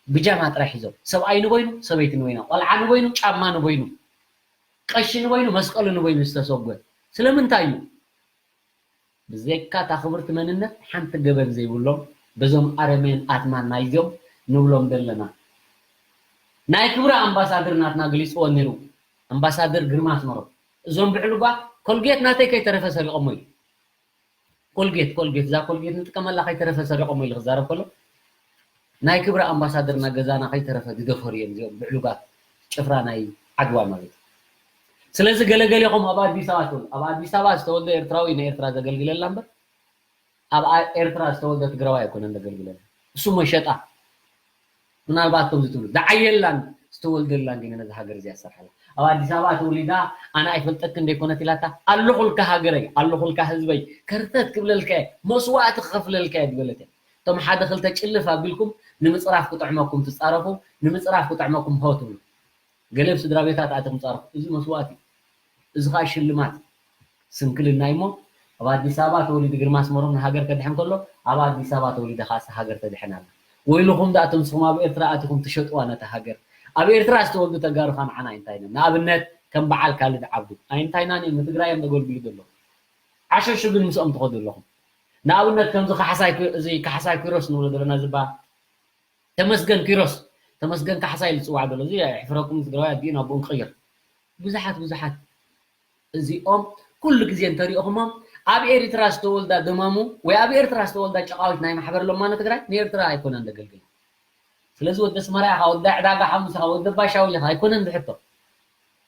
ብጃማ ጥራይ ሒዞም። ሰብኣይ ንበይኑ፣ ሰበይቲ ንበይና፣ ቆልዓ ንበይኑ፣ ጫማ ንበይኑ፣ ቀሺ ንበይኑ፣ መስቀሉ ንበይኑ ዝተሰጎ። ስለምንታይ እዩ? ብዘይካ እታ ክብርቲ መንነት ሓንቲ ገበን ዘይብሎም በዞም ኣረሜን ኣትማን ናይዞም ንብሎም ዘለና። ናይ ክብሪ ኣምባሳደር ናትና ገሊጽዎ ነይሩ። ኣምባሳደር ግርማ ኣስመሮም። እዞም ብዕሉጋ ኮልጌት ናተይ ከይተረፈ ሰሪቖሞ እዩ። ኮልጌት፣ ኮልጌት፣ እዛ ኮልጌት ንጥቀመላ ከይተረፈ ሰሪቖሞ ኢሉ ክዛረብ ከሎ፣ ናይ ክብሪ ኣምባሳደር እና ገዛና ከይተረፈ ዝደፈሩ እዮም እዚኦም ብዕሉጋት ጭፍራ ናይ ዓድዋ ማለት እዩ። ስለዚ ገለገሌኹም ኣብ ኣዲስ ኣበባ ትውል-፣ ኣብ ኣዲስ ኣበባ ዝተወልደ ኤርትራዊ ንኤርትራ ዘገልግለላ እምበር፣ ኣብ ኣ-፣ ኤርትራ ዝተወልደ ትግራዋይ ኣይኮነን ዘገልግለላ። እሱ መሸጣ። ምናልባት ከምዚ ትብሉ፣ ዝዓየላን ዝተወልደላን ግን ነዛ ሃገር እዚኣ ዝሰርሓላ። ኣብ ኣዲስ ኣበባ ተወሊዳ፣ ኣነ ኣይፈልጠክን ደይኮነት ኢላታ፣ ኣለኹልካ ሃገረይ፣ ኣለኹልካ ህዝበይ፣ ከርተት ክብለልካ እየ፣ መስዋእቲ ክኸፍለልካ እየ ዝበለት እያ። እቶም ሓደ ክልተ ጭልፍ ኣቢልኩም ንምጽራፍ ክጥዕመኩም ትጻረፉ፣ ንምጽራፍ ክጥዕመኩም ሆ ትብሉ። ገለ ኣብ ስድራ ቤታት ኣቲኹም ጻረፉ። እዚ መስዋእቲ እዩ። እዚ ኸኣ ሽልማት ስንክልና እዩ እሞ፣ ኣብ ኣዲስ ኣበባ ተወሊዱ ግርማ ኣስመሮም ንሃገር ከድሕን ከሎ፣ ኣብ ኣዲስ ኣበባ ተወሊደ ኸኣ ሃገር ተድሕን ኣላ። ወይልኹም ደኣ እቶም ንስኹም ኣብ ኤርትራ ኣቲኹም ትሸጥዋ ነታ ሃገር። ኣብ ኤርትራ ዝተወልዱ ተጋሩ ኸኣ ንዓና ኣይንታይናን። ንኣብነት ከም በዓል ካልድ ዓብዱ ኣይንታይናን እዮም፣ ንትግራይ እዮም ዘገልግሉ ዘለዉ። ዓሸሹ ግን ምስኦም ትኸዱ ኣለኹም። ንኣብነት ከምዚ ካሕሳይ ኪ-፣ እዚ ካሕሳይ ኪሮስ ንብሎ ዘለና ዝባ ተመስገን ኪሮስ፣ ተመስገን ካሕሳይ ኢሉ ዝጽዋዕ ዘሎ፣ እዚ የሕፍረኩም ትግራዋይ፣ ኣዲኡ ናብኡ ንቅይር። ብዙሓት፣ ብዙሓት እዚኦም ኩሉ ግዜ እንተሪእኹሞም፣ ኣብ ኤርትራ ዝተወልዳ ደማሙ ወይ ኣብ ኤርትራ ዝተወልዳ ጨቃዊት ናይ ማሕበር ለማኖ ትግራይ ንኤርትራ ኣይኮነን ዘገልግላ። ስለዚ ወዲ ኣስመራ ኢኻ፣ ወዲ ዕዳጋ ሓሙስ ኢኻ፣ ወዲ ኣባሻውል ኢኻ ኣይኮነን ዝሕቶ።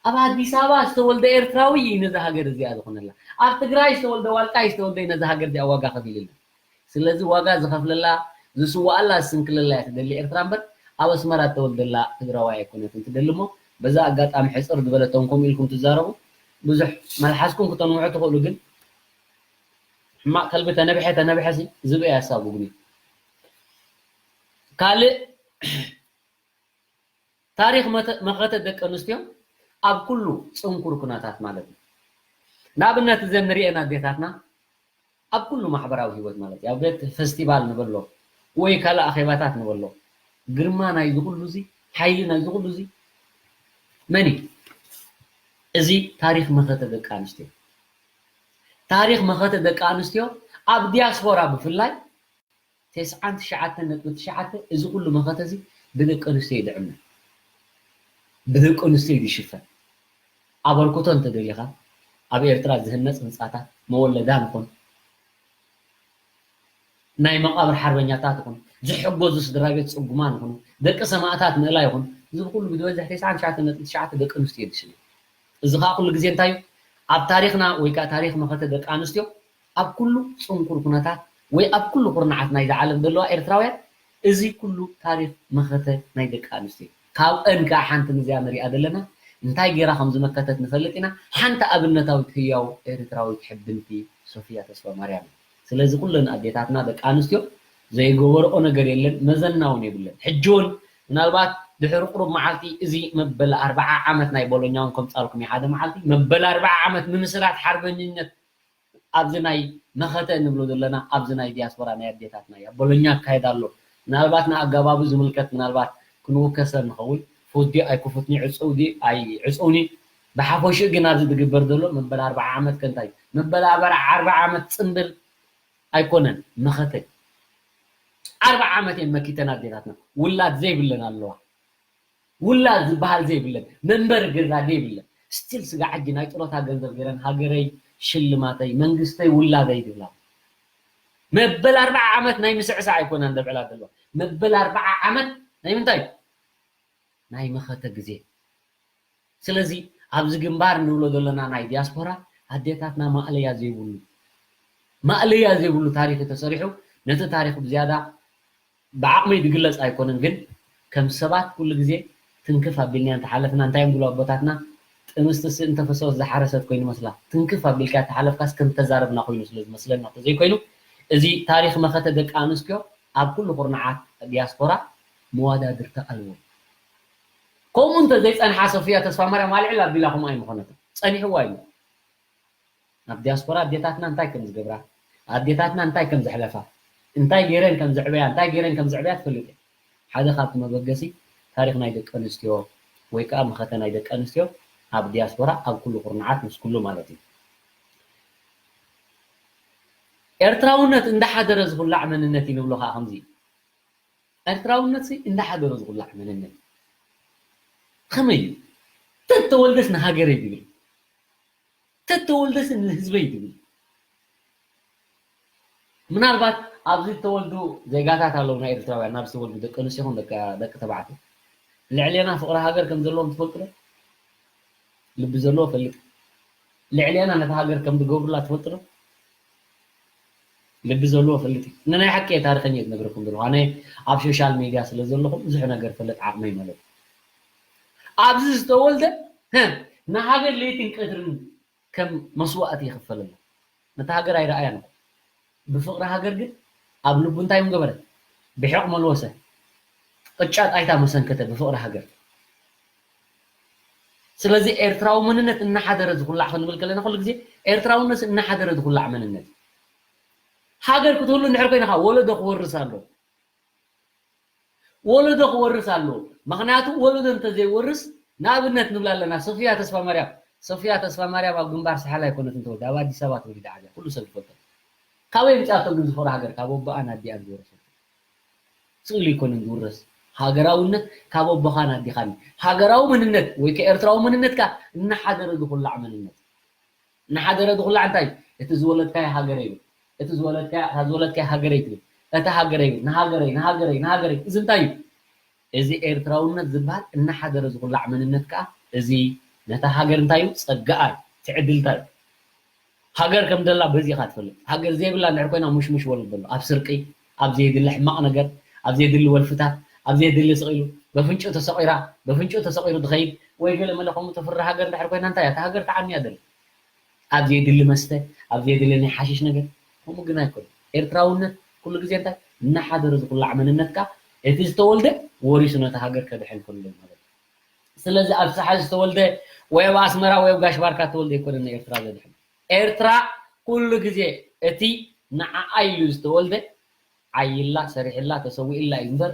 ኣብ ኣዲስ ኣበባ ዝተወልደ ኤርትራዊ እዩ ነዛ ሃገር እዚኣ ዝኾነላ። ኣብ ትግራይ ዝተወልደ ዋልቃይ ዝተወልደ እዩ ነዛ ሃገር እዚኣ ዋጋ ከፊሉላ። ስለዚ ዋጋ ዝኸፍለላ፣ ዝስዋኣላ፣ ዝስንክለላ እያ ትደሊ ኤርትራ እምበር ኣብ ኣስመራ እተወልደላ ትግራዋይ ኣይኮነትን ትደሊ እሞ በዛ ኣጋጣሚ ሕጽር ዝበለቶም ከምኡ ኢልኩም ትዛረቡ ብዙሕ መልሓስኩም ክተንውሑ ትኽእሉ፣ ግን ሕማቕ ከልቢ ተነብሐ ተነብሐ ሲ ዝብኢ ኣሳጉጉ እዩ። ካልእ ታሪኽ መተ-፣ መኸተ ደቂ ኣንስትዮ ኣብ ኩሉ ጽንኩር ኩነታት ማለት እዩ። ንኣብነት እዘን ንሪኤን ኣዴታትና ኣብ ኩሉ ማሕበራዊ ህይወት ማለት እዩ። ኣብ ቤት ፈስቲቫል ንበሎ ወይ ካልእ ኣኼባታት ንበሎ። ግርማ ናይዚ ኩሉ እዚ፣ ሓይሊ ናይዚ ኩሉ እዚ መን እዩ? እዚ ታሪኽ መኸተ ደቂ ኣንስትዮ። ታሪኽ መኸተ ደቂ ኣንስትዮ ኣብ ዲያስፖራ ብፍላይ ተስዓን ትሽዓተን ነጥቢ ትሽዓተ እዚ ኩሉ መኸተ እዚ ብደቂ ኣንስትዮ እዩ ዝዕመ። ብደቂ ኣንስትዮ እዩ ዝሽፈን። ኣበርክቶ እንተደሊኻ ኣብ ኤርትራ ዝህነጽ ህንጻታት መወለዳ ንኹን፣ ናይ መቓብር ሓርበኛታት ይኹን፣ ዝሕገዙ ስድራ ቤት ጽጉማን ይኹኑ፣ ደቂ ሰማእታት ምእላይ ይኹን፣ እዚ ኩሉ ብዝበዝሕ ተስዓን ትሽዓተን ነጥቢ ትሽዓተ ደቂ ኣንስትዮ እዩ ዝሽፈን። እዚ ኸኣ ኩሉ ግዜ እንታይ እዩ? ኣብ ታሪኽና ወይ ከኣ ታሪኽ መኸተ ደቂ ኣንስትዮ ኣብ ኩሉ ጽንኩር ኩነታት ወይ ኣብ ኩሉ ኩርናዓት ናይዛ ዓለም ዘለዋ ኤርትራውያን እዚ ኩሉ ታሪኽ መኸተ ናይ ደቂ ኣንስትዮ። ካብአን ከዓ ሓንቲ ንዚኣ ንሪኣ ዘለና እንታይ ገይራ ከም ዝመከተት ንፈልጥ ኢና። ሓንቲ ኣብነታዊት ህያው ኤርትራዊት ሕብንቲ ሶፍያ ተስፋማርያም። ስለዚ ኩለን ኣዴታትና ደቂ ኣንስትዮ ዘይገበርኦ ነገር የለን፣ መዘና እውን የብለን። ሕጂ እውን ምናልባት ድሕሪ ቁሩብ መዓልቲ እዚ መበል ኣርብዓ ዓመት ናይ ቦሎኛ እውን ከምጻልኩም እዩ ሓደ መዓልቲ። መበል ኣርብዓ ዓመት ምምስራት ሓርበኝነት ኣብዚ ናይ መኸተ እንብሎ ዘለና ኣብዚ ናይ ዲያስፖራ ናይ ኣዴታትና እያ። ቦሎኛ ክካየድ ኣሎ። ምናልባት ንኣገባቡ ዝምልከት ምናልባት ክንውከሰ ንኸውን። ፉት ድዩ ኣይክፉትኒ፣ ዕጹው ድዩ ኣይዕጹውኒ። ብሓፈሽኡ ግን ኣብዚ ዝግበር ዘሎ መበል ኣርብዓ ዓመት ከ እንታይ እዩ? መበል ኣርብዓ ዓመት ጽምብል ኣይኮነን፣ መኸተ። ኣርብዓ ዓመት እየን መኪተን ኣዴታትና። ውላድ ዘይብለን ኣለዋ። ውላድ ዝበሃል ዘይብለን፣ መንበሪ ገዛ ዘይብለን፣ ስቲል ስጋዕ ሕጂ ናይ ጥሮታ ገንዘብ ገይረን ሃገረይ ሽልማተይ መንግስተይ ውላደይ ዝብላ። መበል ኣርብዓ ዓመት ናይ ምስዕሳዕ ኣይኮናን ዘብዕላ ዘለዋ። መበል ኣርብዓ ዓመት ናይ ምንታይ? ናይ መኸተ ግዜ። ስለዚ ኣብዚ ግንባር ንብሎ ዘለና ናይ ዲያስፖራ ኣዴታትና ማእለያ ዘይብሉ፣ ማእለያ ዘይብሉ ታሪኽ ተሰሪሑ፣ ነቲ ታሪኽ ብዝያዳ ብዓቕመይ ዝግለጽ ኣይኮነን፣ ግን ከም ሰባት ኩሉ ግዜ ትንክፍ ኣቢልናዮ እንተሓለፍና፣ እንታይ እዮም ዝብሉ ኣቦታትና? ጥምስትሲ እንተፈሰወት ዝሓረሰት ኮይኑ መስላ። ትንክፍ ኣቢልካዮ ተሓለፍካስ ከም ተዛረብና ኮይኑ ስለ ዝመስለና እንተዘይኮይኑ፣ እዚ ታሪኽ መኸተ ደቂ ኣንስትዮ ኣብ ኩሉ ኩርናዓት ዲያስፖራ መዋዳድርቲ ኣልቦ። ከምኡ እንተዘይጸንሓ ሶፍያ ተስፋማርያም ኣልዕል ኣቢላ ከምኡ ኣይምኾነትን። ጸኒሕዋ እዩ። ኣብ ዲያስፖራ ኣዴታትና እንታይ ከም ዝገብራ፣ ኣዴታትና እንታይ ከም ዘሕለፋ፣ እንታይ ገይረን ከም ዘዕበያ፣ እንታይ ገይረን ከም ዘዕበያ ትፈልጥ እያ። ሓደ ካብቲ መበገሲ ታሪኽ ናይ ደቂ ኣንስትዮ ወይ ከዓ መኸተ ናይ ደቂ ኣንስትዮ ኣብ ዲያስፖራ ኣብ ኩሉ ኩርናዓት ምስ ኩሉ ማለት እዩ። ኤርትራውነት እንዳሓደረ ዝኹላዕ መንነት እዩ ንብሎ ከዓ ከምዚ እዩ። ኤርትራውነት ሲ እንዳሓደረ ዝኹላዕ መንነት ከመይ እዩ? ተተወልደስ ንሃገረይ ዝብል፣ ተተወልደስ ንህዝበይ ዝብል። ምናልባት ኣብዚ ዝተወልዱ ዜጋታት ኣለዉ ናይ ኤርትራውያን፣ ናብ ዝተወልዱ ደቂ ኣንስትዮ ይኹን ደቂ ደቂ ተባዕትዮ። ልዕሌና ፍቕሪ ሃገር ከም ዘለዎም ትፈልጡ ዶ? ልቢ ዘለዎ ፈልጥ። ልዕሌና ነታ ሃገር ከም ዝገብሩላ ትፈልጡ ዶ? ልቢ ዘለዎ ፈልጥ እዩ። ንናይ ሓቂ እየ ታሪኸኛ እየ ዝነግረኩም ዘለኹ። ኣነ ኣብ ሶሻል ሜድያ ስለ ዘለኹ ብዙሕ ነገር ፈልጥ ዓቕመይ ማለት እዩ። ኣብዚ ዝተወልደ፣ ህ፣ ንሃገር ለይትን ቀትርን ከም መስዋእቲ ይኽፈለላ። ነታ ሃገር ኣይረኣያን እኮ። ብፍቕሪ ሃገር ግን ኣብ ልቡ እንታይ ምገበረ? ብሒቕ መልወሰ። ቅጫ ጣይታ መሰንከተ ብፍቕሪ ሃገር። ስለዚ ኤርትራዊ መንነት እናሓደረ ዝኹላዕ ክንብል ከለና ኩሉ ግዜ ኤርትራውነት እናሓደረ ዝኹላዕ መንነት። ሃገር ክትህሉ እንድሕር ኮይንኻ ወለዶ ክወርስ ኣሎ። ወለዶ ክወርስ ኣለዎ። ምኽንያቱ ወለዶ እንተዘይወርስ፣ ንኣብነት ንብላ ኣለና፣ ሶፍያ ተስፋማርያም፣ ሶፍያ ተስፋማርያም ኣብ ግንባር ሳሕል ኣይኮነትን ተወልዳ፣ ኣብ ኣዲስ ኣበባ ተወሊዳ ዓብያ፣ ኩሉ ሰብ ዝፈልጦ። ካበይ ምጻቶ ግን ዝፈራ ሃገር? ካብ ኣቦኣን ኣዲኣን ዝወረሰቶ። ስእሊ ኣይኮነን ዝውረስ። ሃገራውነት ካብ ኣቦኻን ኣዲኻን እዩ። ሃገራዊ መንነት ወይ ከ ኤርትራዊ መንነትካ እናሓደረ ዝኹላዕ መንነት። እናሓደረ ዝኹላዕ እንታይ እዩ? እቲ ዝወለድካዮ ሃገረይ ይብል። እቲ ዝወለድካዮ፣ እታ ዝወለድካዮ ሃገረይ ትብል። እታ ሃገረይ ይብል። ንሃገረይ፣ ንሃገረይ፣ ንሃገረይ። እዚ እንታይ እዩ? እዚ ኤርትራውነት ዝበሃል እናሓደረ ዝኹላዕ መንነት ከኣ እዚ ነታ ሃገር እንታይ እዩ? ጸጋኣ እዩ። ትዕድልታ እዩ። ሃገር ከም ደላ በዚ ኢኻ ትፈልጥ። ሃገር ዘይብላ እንድሕር ኮይና ሙሽሙሽ ወለድ ኣሎ። ኣብ ስርቂ፣ ኣብ ዘየድሊ ሕማቕ ነገር፣ ኣብ ዘየድሊ ወልፍታት፣ ኣብ ዘየድሊ ስቕ ኢሉ፣ በፍንጭኡ ተሰቒራ፣ በፍንጭኡ ተሰቒሩ ዝኸይድ ወይ ገለ መለ ከምኡ ተፍሪ ሃገር እንድሕር ኮይና እንታይ እያ? እታ ሃገር ትዓኒ እያ ደላ። ኣብ ዘየድሊ መስተ፣ ኣብ ዘየድሊ ናይ ሓሽሽ ነገር፣ ከምኡ ግን ኣይኮነን። ኤርትራውነት ኩሉ ግዜ እንታይ? እናሓደረ ዝኹላዕ መንነትካ፣ እቲ ዝተወልደ ወሪሱ ነታ ሃገር ከድሕን ከሎ ማለት እዩ። ስለዚ ኣብ ሳሕል ዝተወልደ ወይ ኣብ ኣስመራ ወይ ኣብ ጋሽ ባርካ ዝተወልደ ኣይኮነን ንኤርትራ ዘድሕን። ኤርትራ ኩሉ ግዜ እቲ ንዓኣ ኢሉ ዝተወልደ ዓይላ፣ ሰሪሕላ፣ ተሰዊእላ እዩ እምበር፣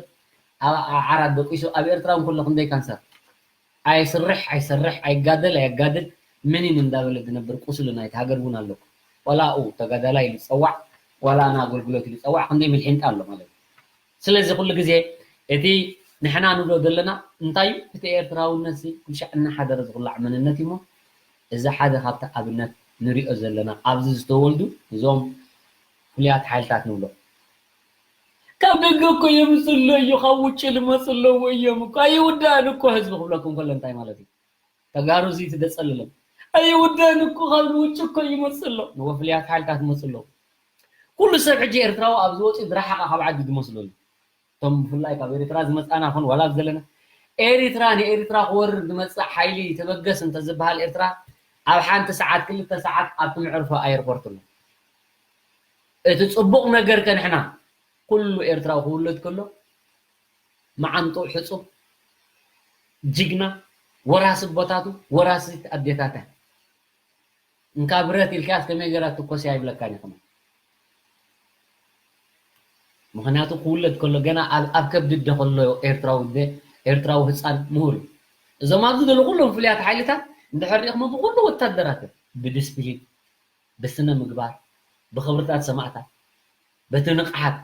ኣብ፣ ኣብ ዓራት ደቂሱ፣ ኣብ ኤርትራ እውን ከሎ ክንደይ ካንሰር ኣይስርሕ፣ ኣይሰርሕ፣ ኣይጋደል፣ ኣይጋደል፣ ምኒን እንዳበለ ዝነብር ቁስሊ ናይቲ ሃገር እውን ኣለኩ። ዋላ ኣብኡ ተጋዳላይ ኢሉ ዝጸዋዕ፣ ዋላ ንኣገልግሎት ኢሉ ዝጸዋዕ፣ ክንደይ ምልሒንጣ ኣሎ ማለት እዩ። ስለዚ ኩሉ ግዜ እቲ ንሕና ንብሎ ዘለና እንታይ እዩ? እቲ ኤርትራውነት ሲ ኩሉ ሻዕ እናሓደረ ዝኹላዕ መንነት እዩ እሞ፣ እዚ ሓደ ካብቲ ኣብነት ንሪኦ ዘለና ኣብዚ ዝተወልዱ እዞም ፍሉያት ሓይልታት ንብሎ። ካብ ደገ እኮ የምፅእ ኣሎ እዩ፣ ካብ ውጭ ልመፁ ኣለዎ እዮም እኮ፣ ኣይውዳእን እኮ ህዝቢ ክብለኩም ከሎ እንታይ ማለት እዩ? ተጋሩ እዚ ትደፀልሎም። ኣይውዳእን እኮ ካብ ውጭ እኮ ይመፅእ ኣሎ። ንዎ ፍሉያት ሓይልታት ይመፁ ኣለዉ። ኩሉ ሰብ ሕጂ ኤርትራዊ ኣብ ዝወፅእ ዝረሓቐ ካብ ዓዲ ዝመስለሉ። እቶም ብፍላይ ካብ ኤርትራ ዝመጻና ኹን ዋላ ዘለና ኤርትራ ንኤርትራ ክወርር ዝመጽእ ሓይሊ ተበገስ እንተዝበሃል ኤርትራ ኣብ ሓንቲ ሰዓት ክልተ ሰዓት ኣብቲ መዕርፎ ኣየርፖርት ኣሎ። እቲ ጽቡቕ ነገር ከንሕና ኩሉ ኤርትራዊ ክውለድ ከሎ መዓንጥኡ ሕጹብ ጅግና ወራሲ ኣቦታቱ ወራሲት ኣዴታታ እንካ ብረት ኢልካስ ከመይ ገራ ትኮስያ ይብለካ ኒኹም። ምኽንያቱ ክውለድ ከሎ ገና ኣብ ከብዲ ኣደ ከሎ ኤርትራዊ ኣደ ኤርትራዊ ህፃን ምሁር እዩ። እዞም ኣብዚ ዘለዉ ኩሎም ፍሉያት ሓይልታት እንድሕር ሪእኹሞ ብኩሉ ወታደራት እዮም። ብድስፕሊን፣ ብስነ ምግባር፣ ብኽብርታት ሰማእታት፣ በቲ ንቕሓት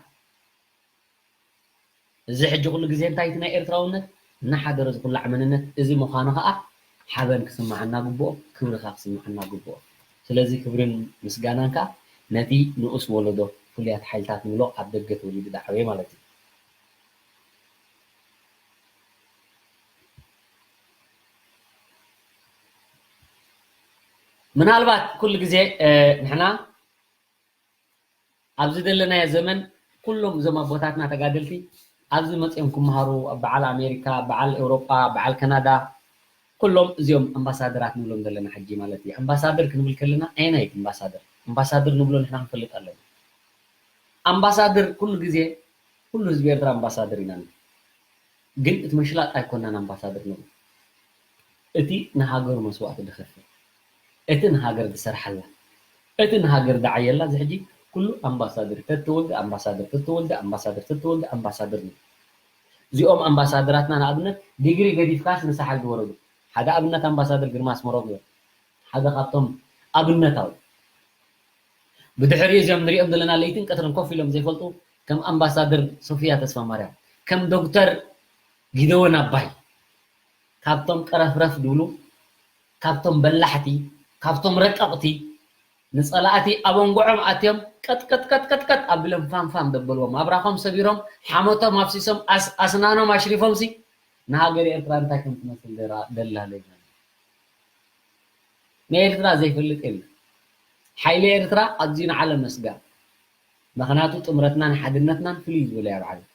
እዚ ሕጂ ኩሉ ግዜ እንታይ እቲ ናይ ኤርትራውነት እናሓደረ ዝኹላዕ መንነት እዚ ምዃኑ ከዓ ሓበን ክስምዓና ግብኦ፣ ክብሪ ከዓ ክስምዓና ግብኦ። ስለዚ ክብርን ምስጋናን ከዓ ነቲ ንኡስ ወለዶ ፍሉያት ሓይልታት ንብሎ ኣብ ደገ ተወሊዱ ዝዓበየ ማለት እዩ። ምናልባት ኩሉ ግዜ ንሕና ኣብዚ ዘለናዮ ዘመን ኩሎም እዞም ኣቦታትና ተጋደልቲ ኣብዚ መፅኦም ክመሃሩ በዓል ኣሜሪካ በዓል ኤውሮጳ በዓል ካናዳ ኩሎም እዚኦም ኣምባሳደራት ንብሎም ዘለና ሕጂ ማለት እዩ። ኣምባሳደር ክንብል ከለና ኣየናይ ኣምባሳደር ኣምባሳደር ንብሎ ንሕና ክንፈልጥ ኣለና። ኣምባሳደር ኩሉ ግዜ ኩሉ ህዝቢ ኤርትራ ኣምባሳደር ኢና ንብል። ግን እቲ ምሽላጥ ኣይኮናን ኣምባሳደር ንብል። እቲ ንሃገሩ መስዋእቲ ዝኸፍል፣ እቲ ንሃገር ዝሰርሓላ፣ እቲ ንሃገር ዝዓየላ እዚ ሕጂ ኩሉ ኣምባሳደር ተተወልደ ኣምባሳደር ተተወልደ ኣምባሳደር ተተወልደ ኣምባሳደር ንብል። እዚኦም ኣምባሳደራትና ንኣብነት ዲግሪ ገዲፍካስ ንሳሕል ዝወረዱ ሓደ ኣብነት ኣምባሳደር ግርማ ኣስመሮም እዮም። ሓደ ካብቶም ኣብነታዊ ብድሕሪ እዚኦም ንሪኦም ዘለና ለይትን ቀትርን ኮፍ ኢሎም ዘይፈልጡ ከም ኣምባሳደር ሶፊያ ተስፋማርያም ከም ዶክተር ጊደወን ኣባይ ካብቶም ቀረፍረፍ ድብሉ ካብቶም በላሕቲ ካብቶም ረቀቕቲ ንፀላእቲ ኣብ ኣንጎዖም ኣትዮም ቀጥቀጥቀጥቀጥቀጥ ኣብሎም ፋምፋም ደበልዎም ኣብራኾም ሰቢሮም ሓሞቶም ኣፍሲሶም ኣስናኖም ኣሽሪፎም ሲ ንሃገር ኤርትራ እንታይ ከም ትመስል ደላ ለይና ንኤርትራ ዘይፈልጥ የለን። ሓይሊ ኤርትራ ኣዝዩ ንዓለም መስጋእ። ምኽንያቱ ጥምረትናን ሓድነትናን ፍልይ ዝበለ ኣብ ዓለም።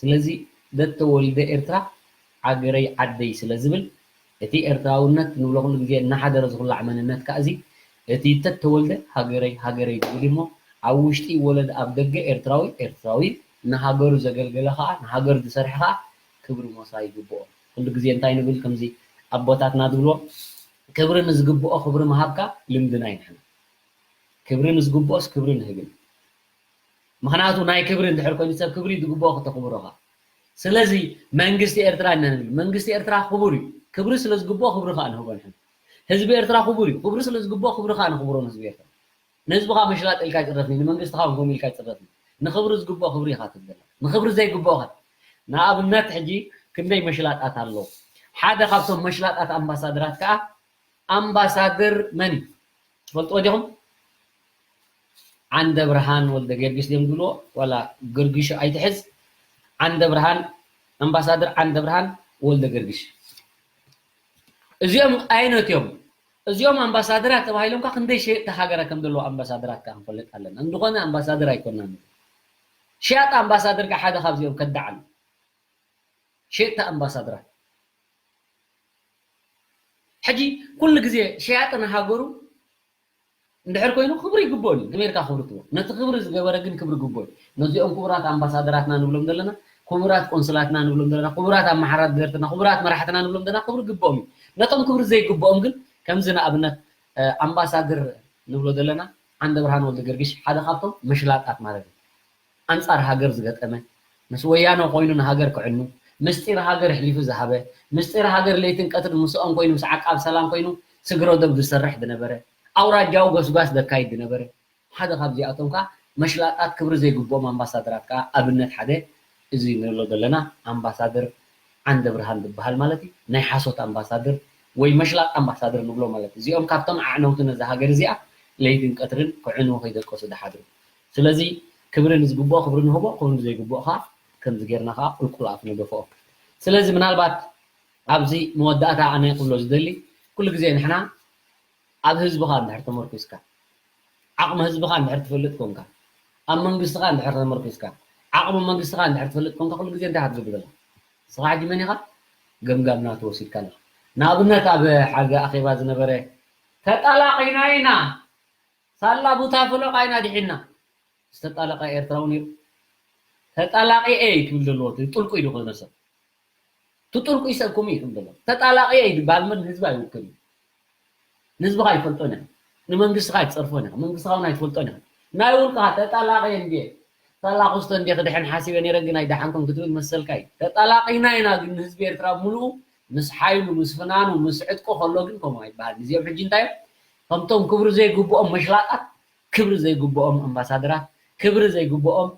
ስለዚ ደተወልደ ኤርትራ ዓገረይ ዓደይ ስለ ዝብል እቲ ኤርትራውነት ንብሎ ኩሉ ግዜ እናሓደረ ዝኹላዕ መንነት ከዓ እዚ እቲ ተተወልደ ሃገረይ ሃገረይ ዝብል እሞ ኣብ ውሽጢ ይወለድ ኣብ ደገ ኤርትራዊ ኤርትራዊ ንሃገሩ ዘገልገለ ከዓ ንሃገር ዝሰርሐ ከዓ ክብሪ ሞሳ ይግብኦ። ኩሉ ግዜ እንታይ ንብል ከምዚ ኣቦታትና ዝብልዎ ክብሪ ንዝግብኦ ክብሪ ምሃብካ ልምድና እዩ ንሕና። ክብሪ ንዝግብኦስ ክብሪ ንህብን። ምኽንያቱ ናይ ክብሪ እንድሕር ኮይኑ ሰብ ክብሪ ዝግብኦ ከተኽብሮ ኻ። ስለዚ መንግስቲ ኤርትራ ኢና ንብል። መንግስቲ ኤርትራ ክቡር እዩ። ክብሪ ስለ ዝግብኦ ክብሪ ኸዓ ንህቦ ንሕና። ህዝቢ ኤርትራ ክቡር እዩ። ክብሪ ስለ ዝግብኦ ክብሪ ኸዓ ንኽብሮ ንህዝቢ ኤርትራ። ንህዝብኻ ምሽላጥ ኢልካ ኣይጽረፍኒ፣ ንመንግስትኻ እውን ከምኡ ኢልካ ኣይጽረፍኒ። ንኽብሪ ዝግብኦ ክብሪ ኢኻ ትብል። ንኽብሪ ዘይግብኦ ኸ? ንኣብነት ሕጂ ክንደይ መሽላጣት ኣለዉ። ሓደ ካብቶም መሽላጣት ኣምባሳደራት ከኣ ኣምባሳደር መን እዩ? ትፈልጥዎ ዲኹም? ዓንደ ብርሃን ወልደ ገርግሽ ድዮም ዝብልዎ? ዋላ ገርግሽ ኣይትሕዝ። ዓንደ ብርሃን ኣምባሳደር ዓንደ ብርሃን ወልደ ገርግሽ እዚኦም ዓይነት እዮም። እዚኦም ኣምባሳደራት ተባሂሎም ከ ክንደይ ሸየጥቲ ሃገራት ከም ዘለዉ ኣምባሳደራት ከ ክንፈልጥ ኣለና። እንድኾነ ኣምባሳደር ኣይኮናን። ሸያጢ ኣምባሳደር ከ ሓደ ካብዚኦም ከዳዓል ሸየጥቲ ኣምባሳደራት ሕጂ ኩሉ ግዜ ሸያጢ ንሃገሩ እንድሕር ኮይኑ ክብሪ ይግብኦ እዩ። ኣሜሪካ ክብሪ ትቦ ነቲ ክብሪ ዝገበረ ግን ክብሪ ግብኦ እዩ። ነዚኦም ክቡራት ኣምባሳደራትና ንብሎም ዘለና፣ ክቡራት ቆንስላትና ንብሎም ዘለና፣ ክቡራት ኣመሓዳድርትና፣ ክቡራት መራሕትና ንብሎም ዘለና ክብሪ ግብኦም እዩ። ነቶም ክብሪ ዘይግብኦም ግን ከምዚ ንኣብነት ኣምባሳደር ንብሎ ዘለና ዓንደ ብርሃን ወልደ ገርግሽ ሓደ ካብቶም መሽላጣት ማለት እዩ። ኣንጻር ሃገር ዝገጠመ ምስ ወያነ ኮይኑ ንሃገር ክዕኑ ምስጢር ሃገር ኣሕሊፉ ዝሃበ ምስጢር ሃገር ለይትን ቀትርን ምስኦም ኮይኑ ምስ ዓቃብ ሰላም ኮይኑ ስግረ ዶብ ዝሰርሕ ዝነበረ ኣውራጃዊ ጎስጓስ ዘካይድ ዝነበረ ሓደ ካብዚኣቶም ከዓ መሽላጣት ክብሪ ዘይግብኦም ኣምባሳደራት ከዓ ኣብነት ሓደ እዚ ንብሎ ዘለና ኣምባሳደር ዓንደ ብርሃን ዝበሃል ማለት እዩ ናይ ሓሶት ኣምባሳደር ወይ መሽላጥ ኣምባሳደር ንብሎ ማለት እዩ እዚኦም ካብቶም ኣዕነውቲ ነዛ ሃገር እዚኣ ለይትን ቀትርን ክዕንዉ ከይደቀሱ ዝሓድሩ ስለዚ ክብሪ ንዝግብኦ ክብሪ ንህቦ ክብሪ ንዘይግብኦ ከዓ ከምዚ ጌርና ከዓ ቁልቁል ኣፍ ንደፍኦ ስለዚ ምናልባት ኣብዚ መወዳእታ ኣነ ክብሎ ዝደሊ ኩሉ ግዜ ንሕና ኣብ ህዝብኻ እንድሕር ተመርኩስካ ዓቕሚ ህዝብኻ እንድሕር ትፈልጥ ኮንካ ኣብ መንግስትኻ እንድሕር ተመርኩስካ ዓቕሚ መንግስትኻ እንድሕር ትፈልጥ ኮንካ ኩሉ ግዜ እንታይ ክትገብር ዘለካ? ንስኻ ሕጂ መን ኢኻ? ገምጋም ናቱ ወሲድካ ኣለኻ። ንኣብነት ኣብ ሓደ ኣኼባ ዝነበረ ተጣላቒና ኢና፣ ሳላ ቡታ ፈለቓ ኢና ድሒና። ዝተጣለቐ ኤርትራዊ ነይሩ? ተጣላቒ እየ ክብል ዘለዎ፣ ጥልቁ እዩ ዝኾነ ሰብ። ትጥልቁ ይሰብኩም እዩ ትብሎ። ተጣላቂ እዩ ዝበሃል ምን ህዝቢ ኣይውክል እዩ። ንህዝብኻ ኣይትፈልጦን ኢኻ። ንመንግስትኻ ኣይትጸርፎን ኢኻ። መንግስትኻ እውን ኣይትፈልጦን ኢኻ። ናይ ውልቅኻ ተጣላቂ እንዴ ተላኩስቶ እንዴ ክድሕን ሓሲበ ነይረ ግን ኣይደሓንኩም ክትብል መሰልካ እዩ። ተጣላቂና ኢና ግን ንህዝቢ ኤርትራ ሙሉኡ ምስ ሓይሉ ምስ ፍናኑ ምስ ዕጥቁ ከሎ ግን ከምኡ ኣይበሃል። እዚኦም ሕጂ እንታይ እዮም? ከምቶም ክብሪ ዘይግብኦም መሽላጣት ክብሪ ዘይግብኦም ኣምባሳደራት ክብሪ ዘይግብኦም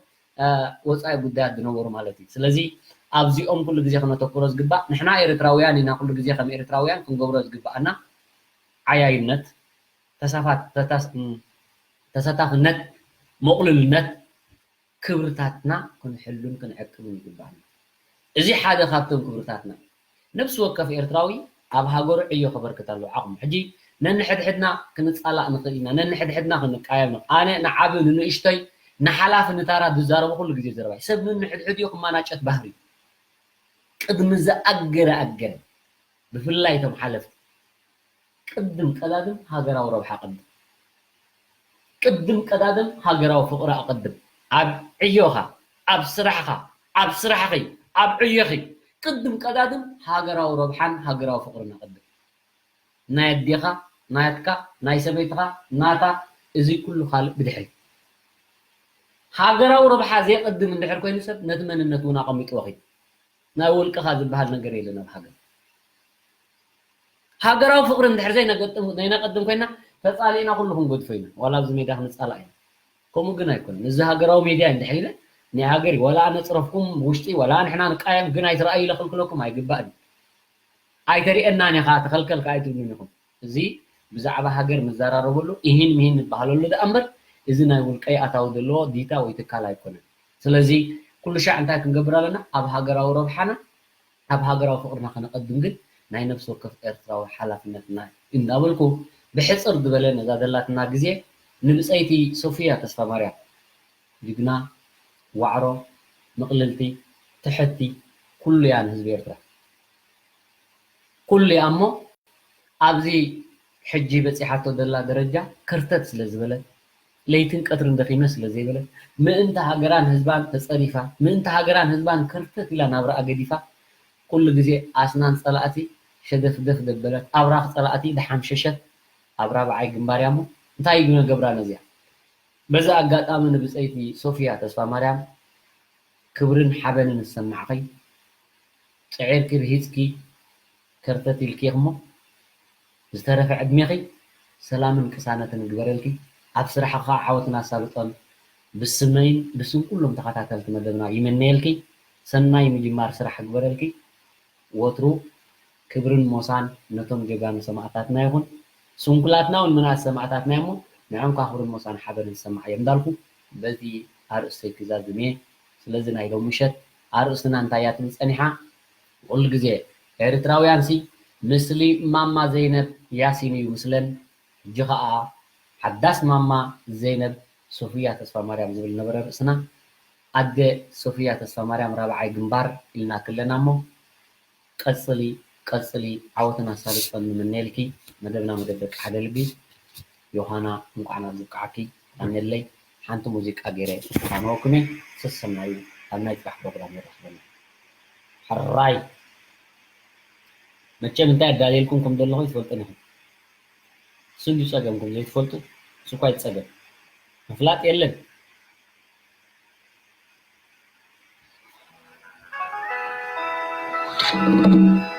ወፃኢ ጉዳያት ዝነበሩ ማለት እዩ። ስለዚ ኣብዚኦም ኩሉ ግዜ ክነተኩሮ ዝግባእ ንሕና ኤርትራውያን ኢና። ኩሉ ግዜ ከም ኤርትራውያን ክንገብሮ ዝግባኣና ዓያይነት፣ ተሳፋት-፣ ተታስ-፣ እም፣ ተሳታፍነት፣ መቑልልነት ክብርታትና ክንሕሉን ክንዕቅብን ይግባኣና። እዚ ሓደ ካብቶም ክብርታትና እዩ። ነፍሲ ወከፍ ኤርትራዊ ኣብ ሃገሩ ዕዮ ከበርክት ኣለዎ ዓቕሙ። ሕጂ ነንሕድሕድና ክንጻላእ ንኽእል ኢና፣ ነንሕድሕድና ክንቃየም ንኽእል። ኣነ ንዓቢ ንንእሽቶይ ንሓላፊ ንታራ ዝዛረቦ ኩሉ ግዜ ዘረባይ። ሰብ ንንሕድሕዲኡ ክመናጨት ባህሪ እዩ። ቅድሚ ዝኣገረ ኣገረ ብፍላይ እቶም ሓለፍቲ ቅድም ቀዳድም ሃገራዊ ረብሓ ኣቐድም። ቅድም ቀዳድም ሃገራዊ ፍቕሪ ኣቐድም። ኣብ ዕዮኻ፣ ኣብ ስራሕኻ፣ ኣብ ስራሕኺ፣ ኣብ ዕዮኺ ቅድም ቀዳድም ሃገራዊ ረብሓን ሃገራዊ ፍቕርን ኣቐድም። ናይ ኣዴኻ፣ ናትካ፣ ናይ ሰበይትኻ፣ ናታ፣ እዚ ኩሉ ካልእ ብድሕሪ። ሃገራዊ ረብሓ ዘየቐድም እንድሕር ኮይኑ ሰብ ነቲ መንነት እውን ኣቐሚጥዎ ኺድ። ናይ ውልቅኻ ዝበሃል ነገር የለን ኣብ ሃገር። ሃገራዊ ፍቕሪ እንድሕር ዘይነገጥም-፣ ዘይነቐድም ኮይና ተጻሊእና ኩሉ ክንገድፎ ኢና። ዋላ ኣብዚ ሜዳ ክንጻላእ ኢና። ከምኡ ግን ኣይኮነን። እዚ ሃገራዊ ሜድያ እንድሕር ኢለ ናይ ሃገር እዩ። ዋላ ኣነ ጽረፍኩም ውሽጢ፣ ዋላ ንሕና ንቃየም ግን ኣይትረኣዩ ኢለ ክልክለኩም ኣይግባእን እዩ። ኣይተሪኤናን ኢኻ፣ ተኸልከልካ ኣይትብሉን ኢኹም። እዚ ብዛዕባ ሃገር ንዘራረበሉ፣ ኢሂን ምሂን ንበሃለሉ ደኣ እምበር፣ እዚ ናይ ውልቀይ ኣታዊ ዘለዎ ዲታ ወይ ትካል ኣይኮነን። ስለዚ ኩሉ ሻዕ እንታይ ክንገብር ኣለና? ኣብ ሃገራዊ ረብሓና፣ ኣብ ሃገራዊ ፍቕርና ከነቐድም ግን ናይ ነፍሲ ወከፍ ኤርትራዊ ሓላፍነትና እዩ እንዳበልኩ፣ ብሕጽር ዝበለ ነዛ ዘላትና ግዜ ንብጸይቲ ሶፍያ ተስፋማርያም፣ ጅግና፣ ዋዕሮ፣ ምቕልልቲ፣ ትሕቲ፣ ኩሉ እያ ንህዝቢ ኤርትራ። ኩሉ እያ እሞ ኣብዚ ሕጂ በጺሓቶ ዘላ ደረጃ ከርተት ስለ ዝበለት፣ ለይትን ቀትርን ደኺመ ስለ ዘይበለት፣ ምእንቲ ሃገራን ህዝባን ተጸሪፋ፣ ምእንቲ ሃገራን ህዝባን ከርተት ኢላ ናብራኣ ገዲፋ፣ ኩሉ ግዜ ኣስናን ጸላእቲ ሸደፍደፍ ደበለት፣ ኣብራኽ ጸላእቲ ደሓምሸሸት፣ ኣብ ራብዓይ ግንባር እያ እሞ እንታይ እዩ ነገብራ ነዚኣ? በዚ ኣጋጣሚ ንብጸይቲ ሶፍያ ተስፋማርያም ክብርን ሓበንን ዝሰማዕኺ፣ ጽዒርኪ ርሂጽኪ ከርተት ኢልኪ ኢኺ እሞ፣ ዝተረፈ ዕድሜኺ ሰላምን ቅሳነትን ይግበረልኪ። ኣብ ስራሕኺ ከዓ ዓወትን ኣሳልጦን ብስመይን ብስም ኩሎም ተኸታተልቲ መደብና ይምነየልኪ። ሰናይ ምጅማር ስራሕ ይግበረልኪ። ወትሩ ክብርን ሞሳን ነቶም ጀጋኑ ሰማእታትና ይኹን። ስንኩላትና እውን ምናት ሰማእታትና እዮም እሞ፣ ንዖም ከኣ ክብርን ሞሳን ሓበንን ዝሰማዕ እዮም እንዳልኩ፣ በዚ ኣርእስተይ ክዛዝም እየ። ስለዚ ናይ ሎሚ ምሸት ኣርእስትና እንታይ እያ ትብል ጸኒሓ? ኩሉ ግዜ ኤርትራውያንሲ ምስሊ ማማ ዘይነብ ያሲን እዩ ምስለን። ሕጂ ኸኣ ሓዳስ ማማ ዘይነብ ሶፍያ ተስፋማርያም ዝብል ነበረ ርእስና። ኣደ ሶፍያ ተስፋማርያም ራብዓይ ግንባር ኢልና ክለና እሞ፣ ቀጽሊ፣ ቀጽሊ፣ ዓወትን ኣሳልጦን ንምነየልኪ። መደብና መደብ ደቂ ሓደ ልቢ። ዮሃና፣ እንቋዕ ናብ ዝበቃዕኪ። ኣነለይ ሓንቲ ሙዚቃ ገይረ ክፋነወኩም እየ። ሰሰናዩ፣ ኣብ ናይ ጽባሕ ፕሮግራም ንራኸበና። ሕራይ። መቸም እንታይ ኣዳልየልኩም ከም ዘለኹ ይትፈልጡን ኢኹም። እሱ እንድዩ ጸገምኩም፣ ዘይትፈልጡ፣ እሱ እኳ እዩ ጸገም። ምፍላጥ የለን።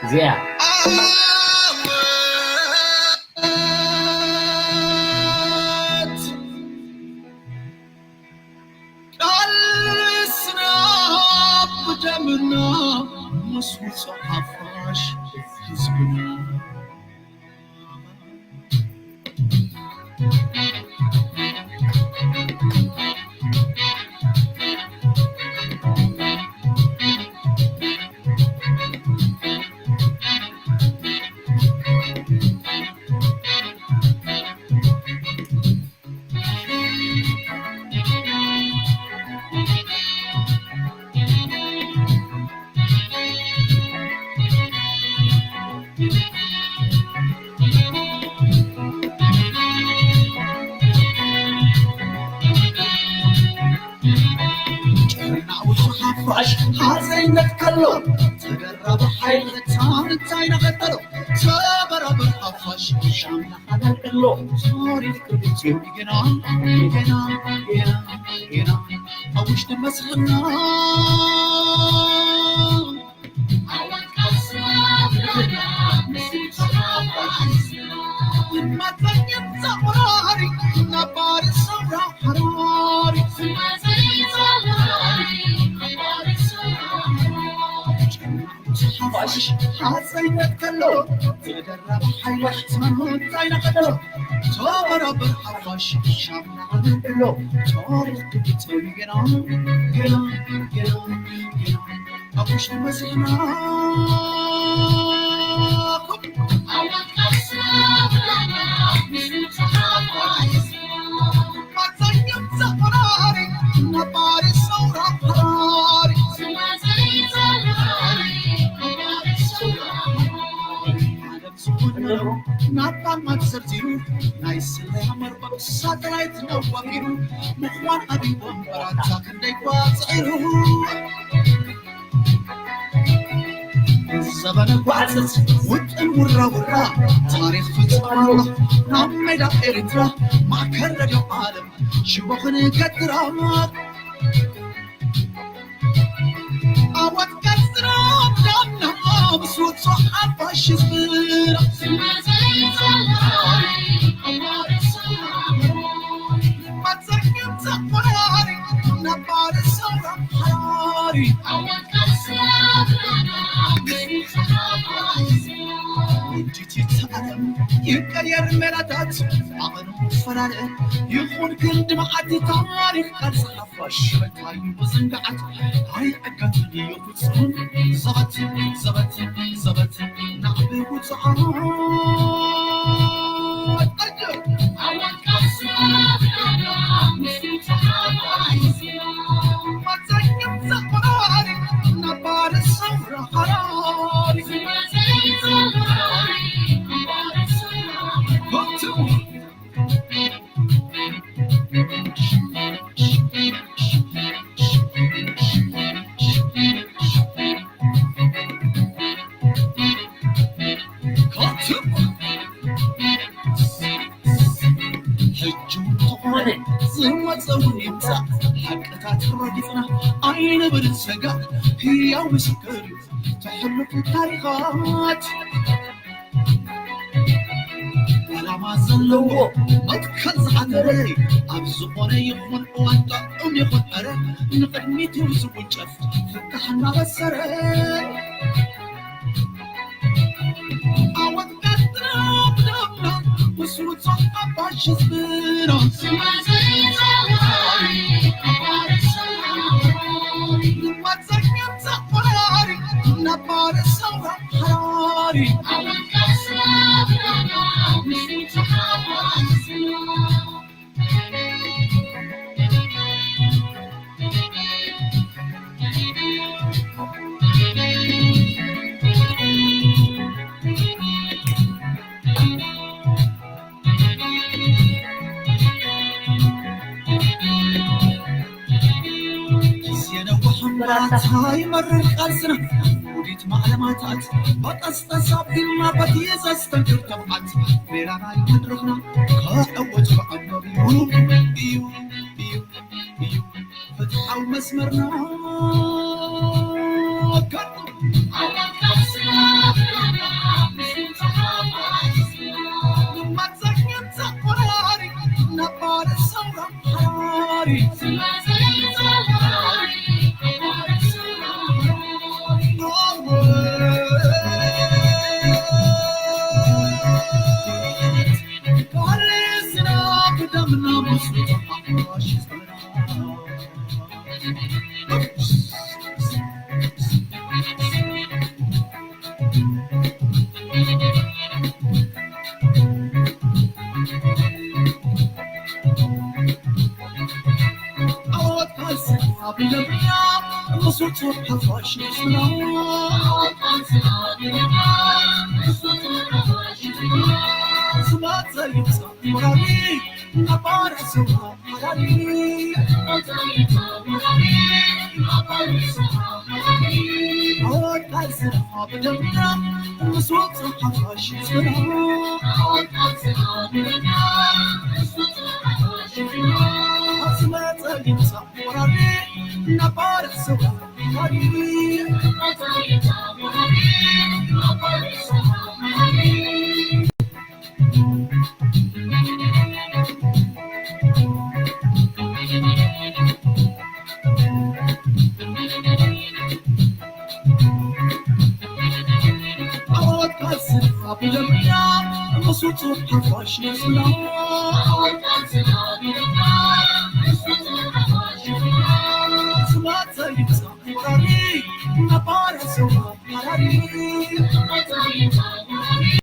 እዚኣ። ቃልስና ብደምና ምስ ውጹዕ ሓፋሽ ህዝብና። ፋሽ ሓዘይነት ከሎ ተደራቢ ሓይልታት እንታይ ነቐጠሎ? ተበራበር ሓፋሽ ሻምና ሓዳል ከሎ ታሪኽ ክርቢት ገና ገና ገና ገና ኣብ ውሽጢ መስልና ሓፋሽ ሓፀይነት ከሎ ተደራቢ ሓይላት እንታይ ነቐሎ ተበራበር ሓፋሽ ሻምና ከሎ ታሪኽ ክርቢት ገና ገና ገና ገና ኣብ ውሽጢ መሲሕና ናብታ ማት ዘርዚሩ ናይ ስለያ መርበብ ሳተላይት ነዋፊሩ ምዃን ኣቢቦም በራታ ክንደይ ኳ ጽዒሩ ዘበነ ጓዕዘት ውጥን ውራ ውራ ታሪኽ ፍጹም ኣሎ ናብ ሜዳ ኤርትራ ማእከል ረድዮ ዓለም ሽቦ ክንገትራ ኣወት ቀጽራ ዳና ብስወጾ ሓፋሽ ዝብራ ይቀየር ሜላታት ኣቐኑ ፈራረ ይኹን ክንዲ መዓልቲ ታሪኽ ቃል ጸሓፋሽ ሽበታዩ ብዝንጋዓት ኣይዕገትን እዩ ፍጹም ዘበት ዘበት ዘበት ናዕቢ ውጽዓት ሕጂ እንተኾነ ዝመፀ እውን ይምፃእ ሓቅታት ረጊፅና ኣይንብል ሰጋእ ህያው ምስክር እዩ ተሕልፉ ታሪኻት ዕላማ ዘለዎ መትከል ዝሓተረ ኣብ ዝኾነ ይኹን እዋን ጥዑም ይኹን ዕረ ንቕድሚት ዝውንጨፍ ፍታሕ እናበሰረ ኣወት ቀጥና ብደምና ምስ ውጹዕ ኣባሽ ህዝብና መጸኛም ዘቆራሪ ነባር ሰውራ ሓራሪ ግዜ ነዋሕ እምበኣታ ይመርር ቃልስና ውዲት ማዕለማታት በጠስጠስ ኣቢልና በቲ ዘስተንክር ተብዓት ሜላና ይመድረኽና ክዕወት ብዕምር እዩ እዩ እዩ እዩ ፍትሓዊ መስመርና